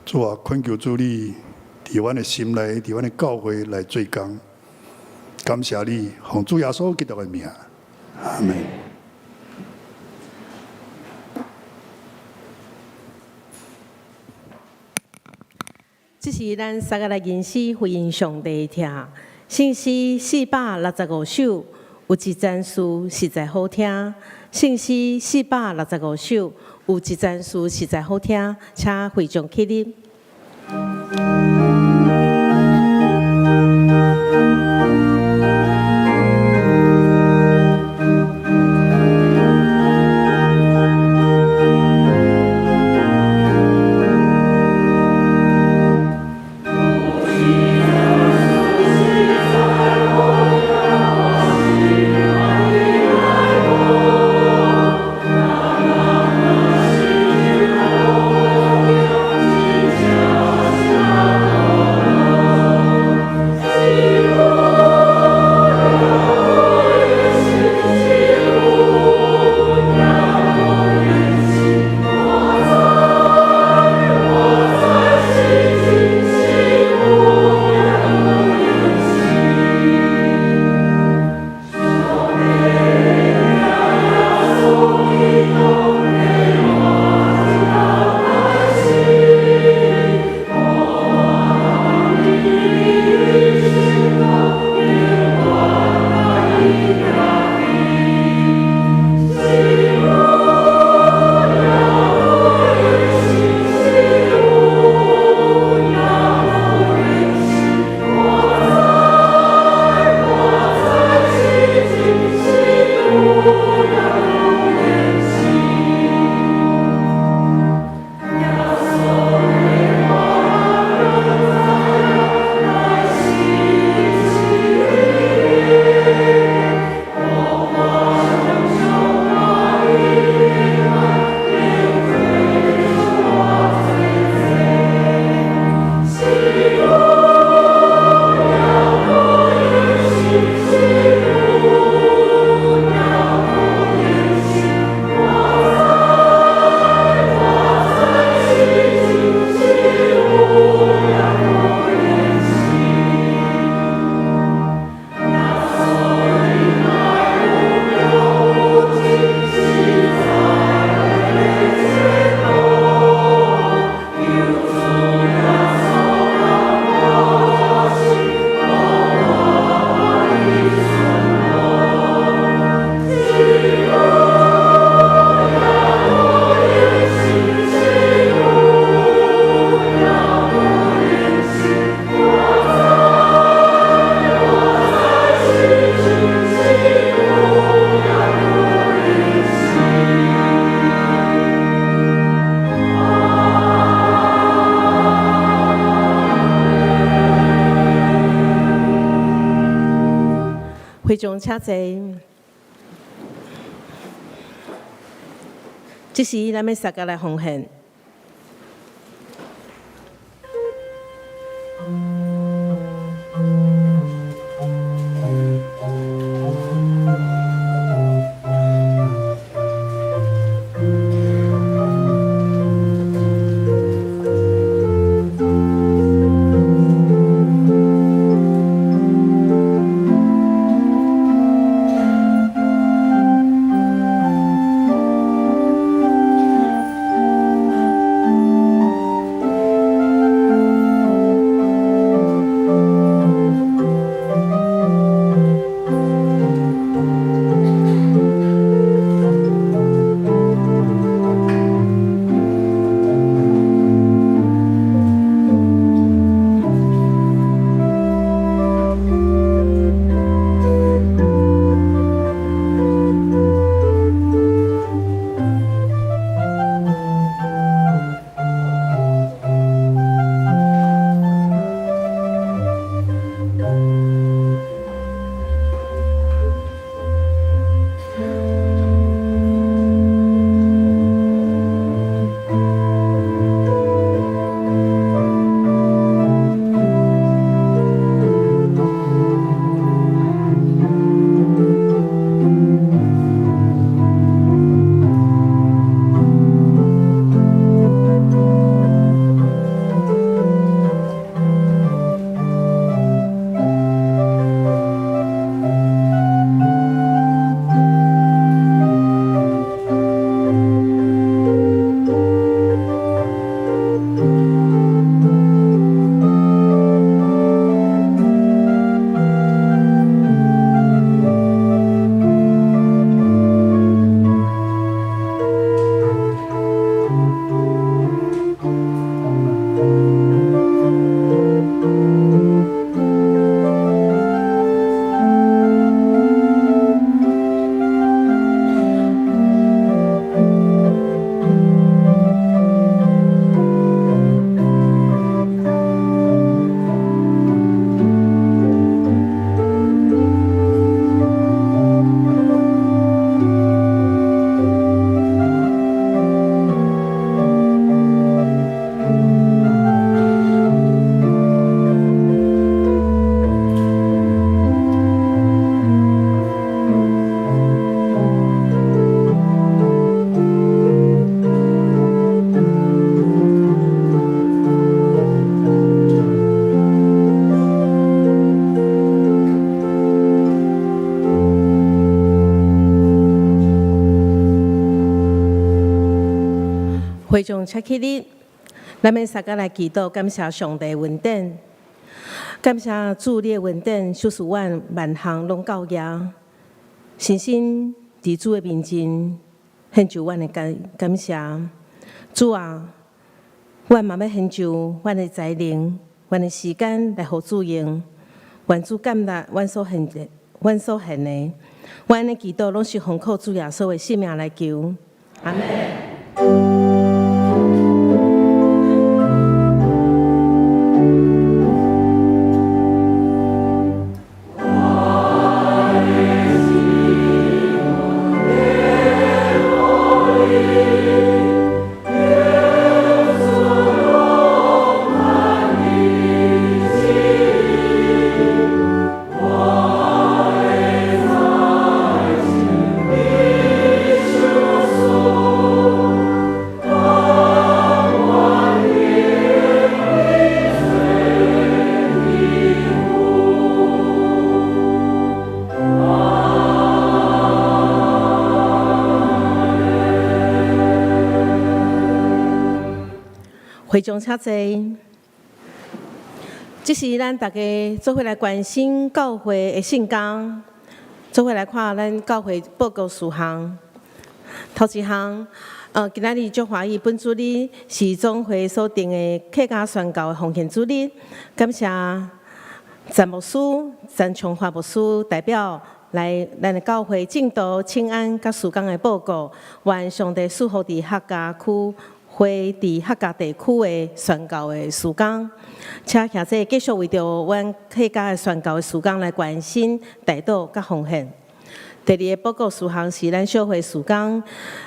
主啊，懇求主你佇阮的心內，佇阮的教會來做工。感謝你，奉主耶穌基督的名，阿門。這是咱三个來吟詩回應上帝聽，聖詩465首，有一件事實在好聽。聖詩四百六十五首，有一件事實在好聽，請會眾起立。會眾請坐。這時，咱欲相共來奉獻。會眾請起立，咱欲相共來祈禱，感謝上帝恩典，感謝主你的恩典，賞賜阮萬項攏夠額。深深佇主的面前獻上阮的感謝。主啊，阮嘛欲獻上阮的才能、阮的時間來予主用。願主接納阮所獻的、阮所獻的。阮的祈禱攏是奉靠主耶穌的聖名來求。阿們。會眾請坐，這是咱大家做伙來關心教會的聖工，做伙來看咱教會報告事項。頭一項，今仔日足歡喜，本主日是總會所定的客家宣教的奉獻主日，感謝陳牧師、陳長發牧師代表來咱的教會證道、請安佮事工的報告，願上帝賜福佇客家區。會佇客家地區的宣教的事工，請兄弟繼續為著阮客家的宣教的事工來關心、代禱佮奉獻。第二个報告事項是咱小會事工，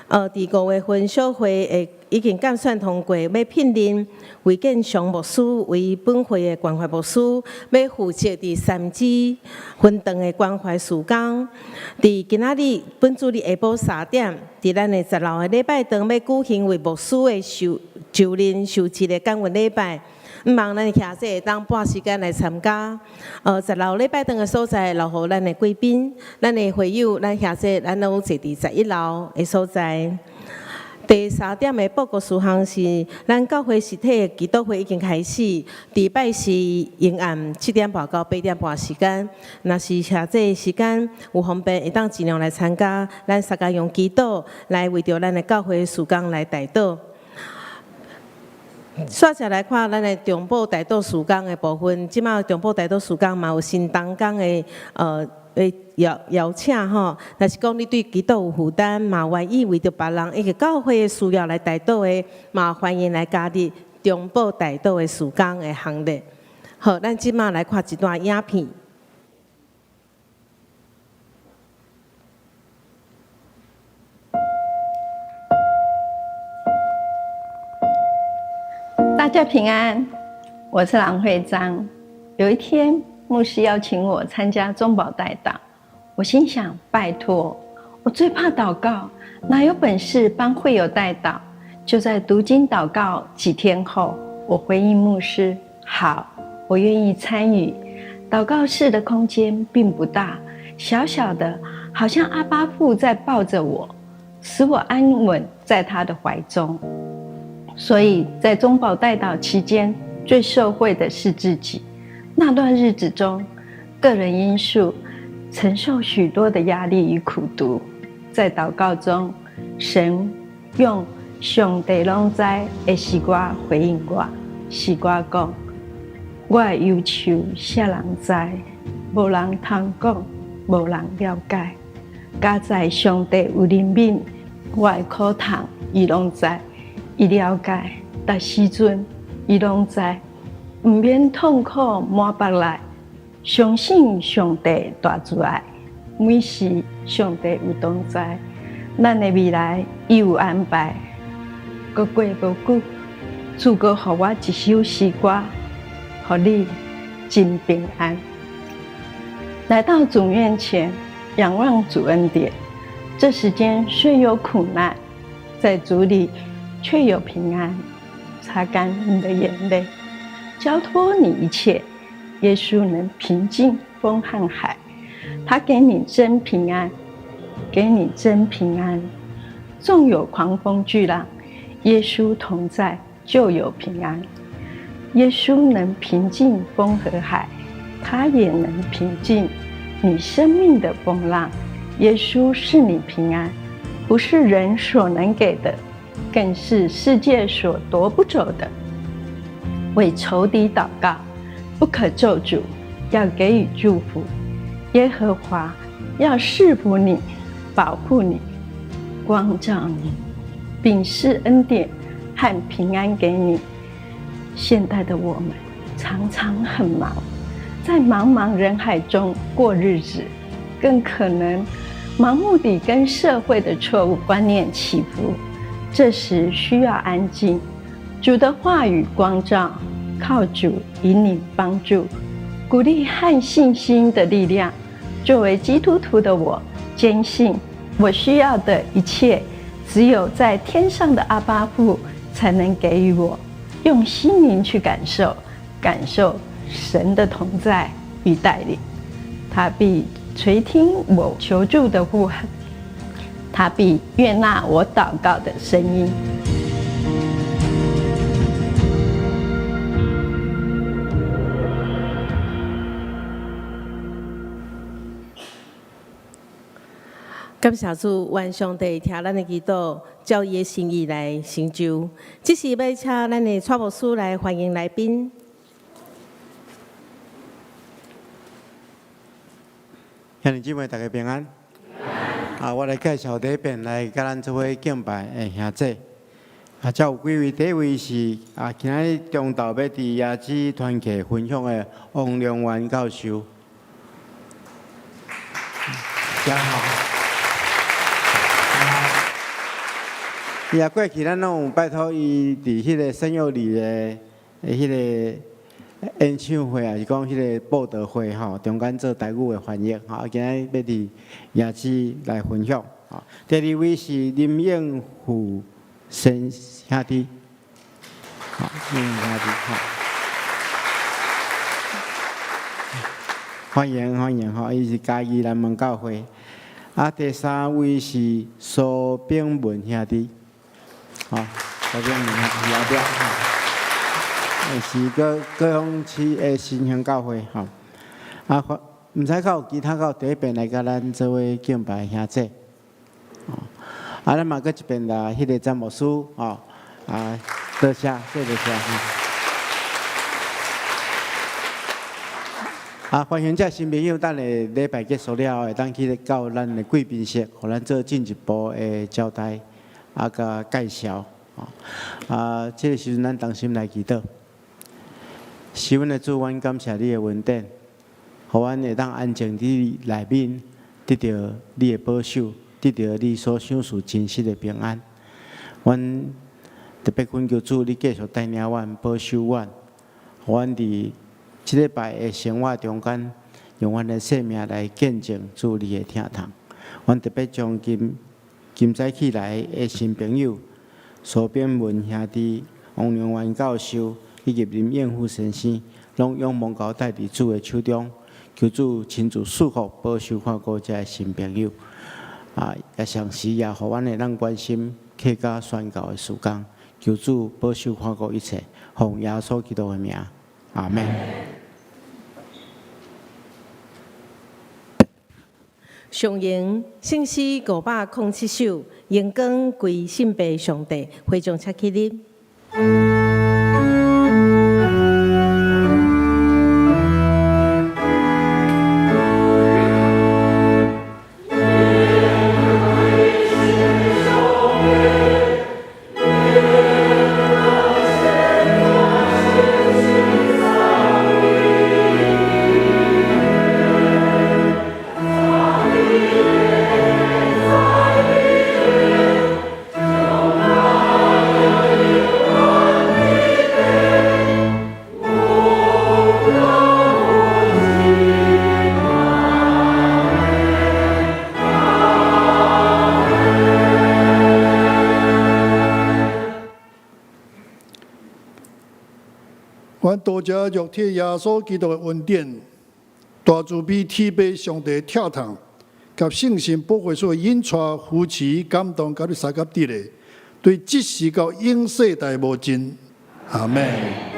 佇五月份小會會已經監選通過，欲聘任魏建祥牧師為本會的關懷牧師，欲負責佇三芝分堂的關懷事工。佇今仔日本主日下晡3點，佇咱的十樓的禮拜堂，欲舉行為牧師的受任受職的感恩禮拜。向望咱的兄弟會當撥時間來參加。十樓禮拜堂的所在，留予咱的貴賓、咱的會友、咱兄弟，咱攏坐佇11樓的所在。第三點的報告事項是，咱教會實體的祈禱會已經開始，佇拜四晚暗7點半到8點半時間。若是兄弟時間有方便，會當盡量來參加。咱相共用祈禱來為著咱的教會事工來代禱。煞來來看咱的中保代禱事工的部分，這馬中保代禱事工嘛有新同工的邀請吼。若是講你對祈禱有負擔，嘛願意為著別人以及教會的需要來代禱的，嘛歡迎來加入中保代禱的事工的行列。好，咱這馬來看一段影片。大家平安，我是郎慧章。有一天，牧師邀請我參加中保代禱，我心想：拜託，我最怕禱告，哪有本事幫會友代禱？就在讀經禱告幾天後，我回應牧師：好，我願意參與。禱告室的空間並不大，小小的，好像阿爸父在抱着我，使我安穩在他的懷中。所以在中保代禱期間，最受惠的是自己。那段日子中，個人因素承受許多的壓力與苦毒，在禱告中，神用上帝攏知的詩歌回應我。詩歌講：我的憂愁，啥人知？無人通講，無人了解。佳哉上帝有憐憫，我的苦痛，伊攏知。伊了解，逐時陣伊攏知，毋免痛苦滿腹內，相信上帝大慈愛，每時上帝有同在，咱的未來伊有安排。閣過無久，主閣予我一首詩歌，予你真平安。來到主面前，仰望主恩典，這時間雖有苦難，在主裡。卻有平安，擦乾你的眼淚，交託你一切。耶穌能平靜風和海，他給你真平安，給你真平安。縱有狂風巨浪，耶穌同在就有平安。耶穌能平靜風和海，他也能平靜你生命的風浪。耶穌是你平安，不是人所能給的，更是世界所奪不走的。為仇敵禱告，不可咒詛，要給予祝福。耶和華要賜福你，保護你，光照你，並施恩典和平安給你。現代的我們常常很忙，在茫茫人海中過日子，更可能盲目地跟社會的錯誤觀念起伏。這時需要安靜，主的話語光照，靠主引領幫助、鼓勵和信心的力量。作為基督徒的我，堅信我需要的一切，只有在天上的阿爸父才能給予我。用心靈去感受，感受神的同在與帶領，他必垂聽我求助的呼喊，他必悅納我禱告的聲音。感謝主，願上帝聽咱的祈禱，照伊的心意來成就。這時欲請咱的蔡牧師來歡迎來賓。兄弟姊妹，大家平安。啊，我來介紹第一遍來佮咱做伙敬拜的兄姊。啊，遮有幾位，第一位是啊，今仔日中晝欲佇椰子團契分享的王良元教授。真好。伊啊，過去咱攏有拜託伊佇彼個聖幼里的彼個演唱會，還是講彼個佈道會吼，中間做台語的翻譯吼。啊，今日欲佇椰子來分享。第二位是林應富先兄弟，好，林應兄弟，好，歡迎歡迎吼，伊是嘉義南門教會。啊，第三位是蘇炳文兄弟。吼，蘇炳文兄弟後壁吼，是高高雄市的新興教會吼。啊，毋知閣有其他閣有第一遍來佮咱做伙敬拜兄姊。啊，咱嘛閣一遍來，彼個詹牧師吼，啊，多謝，多謝吼。啊，歡迎這新朋友，等下禮拜結束了後，會當去到咱的貴賓室，予咱做進一步的交代，啊，佮介紹。啊，這個時陣咱同心來祈禱。是阮的主，阮感謝你的恩典，予阮會當安靜佇內面，得著你的保守，得著你所賞賜真實的平安。阮特別懇求主，你繼續帶領阮，保守阮，予阮佇這禮拜的生活中間，用阮的生命來見證主你的疼痛。阮特別將今今早起來的新朋友蘇炳文兄弟、王良元教授以及林應富先生，攏仰望交代佇主的手中，求主親自賜福、保守、看顧這个新朋友。啊，也同時也予阮會當關心客家宣教的事工，求主保守看顧一切，奉耶穌基督的名，阿們。上榮聖詩507首，榮光歸聖父上帝，會眾請起立。阮多謝肉體耶穌基督的恩典，大慈悲天父上帝疼痛，佮聖神保惠師的引帶扶持感動佮你相佮佇咧，對這時到永世代無盡。阿們。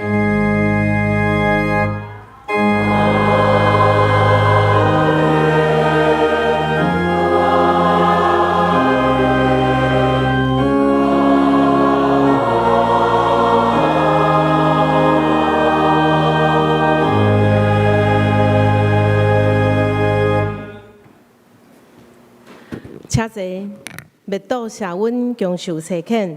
請坐，默禱謝恩，共受差遣。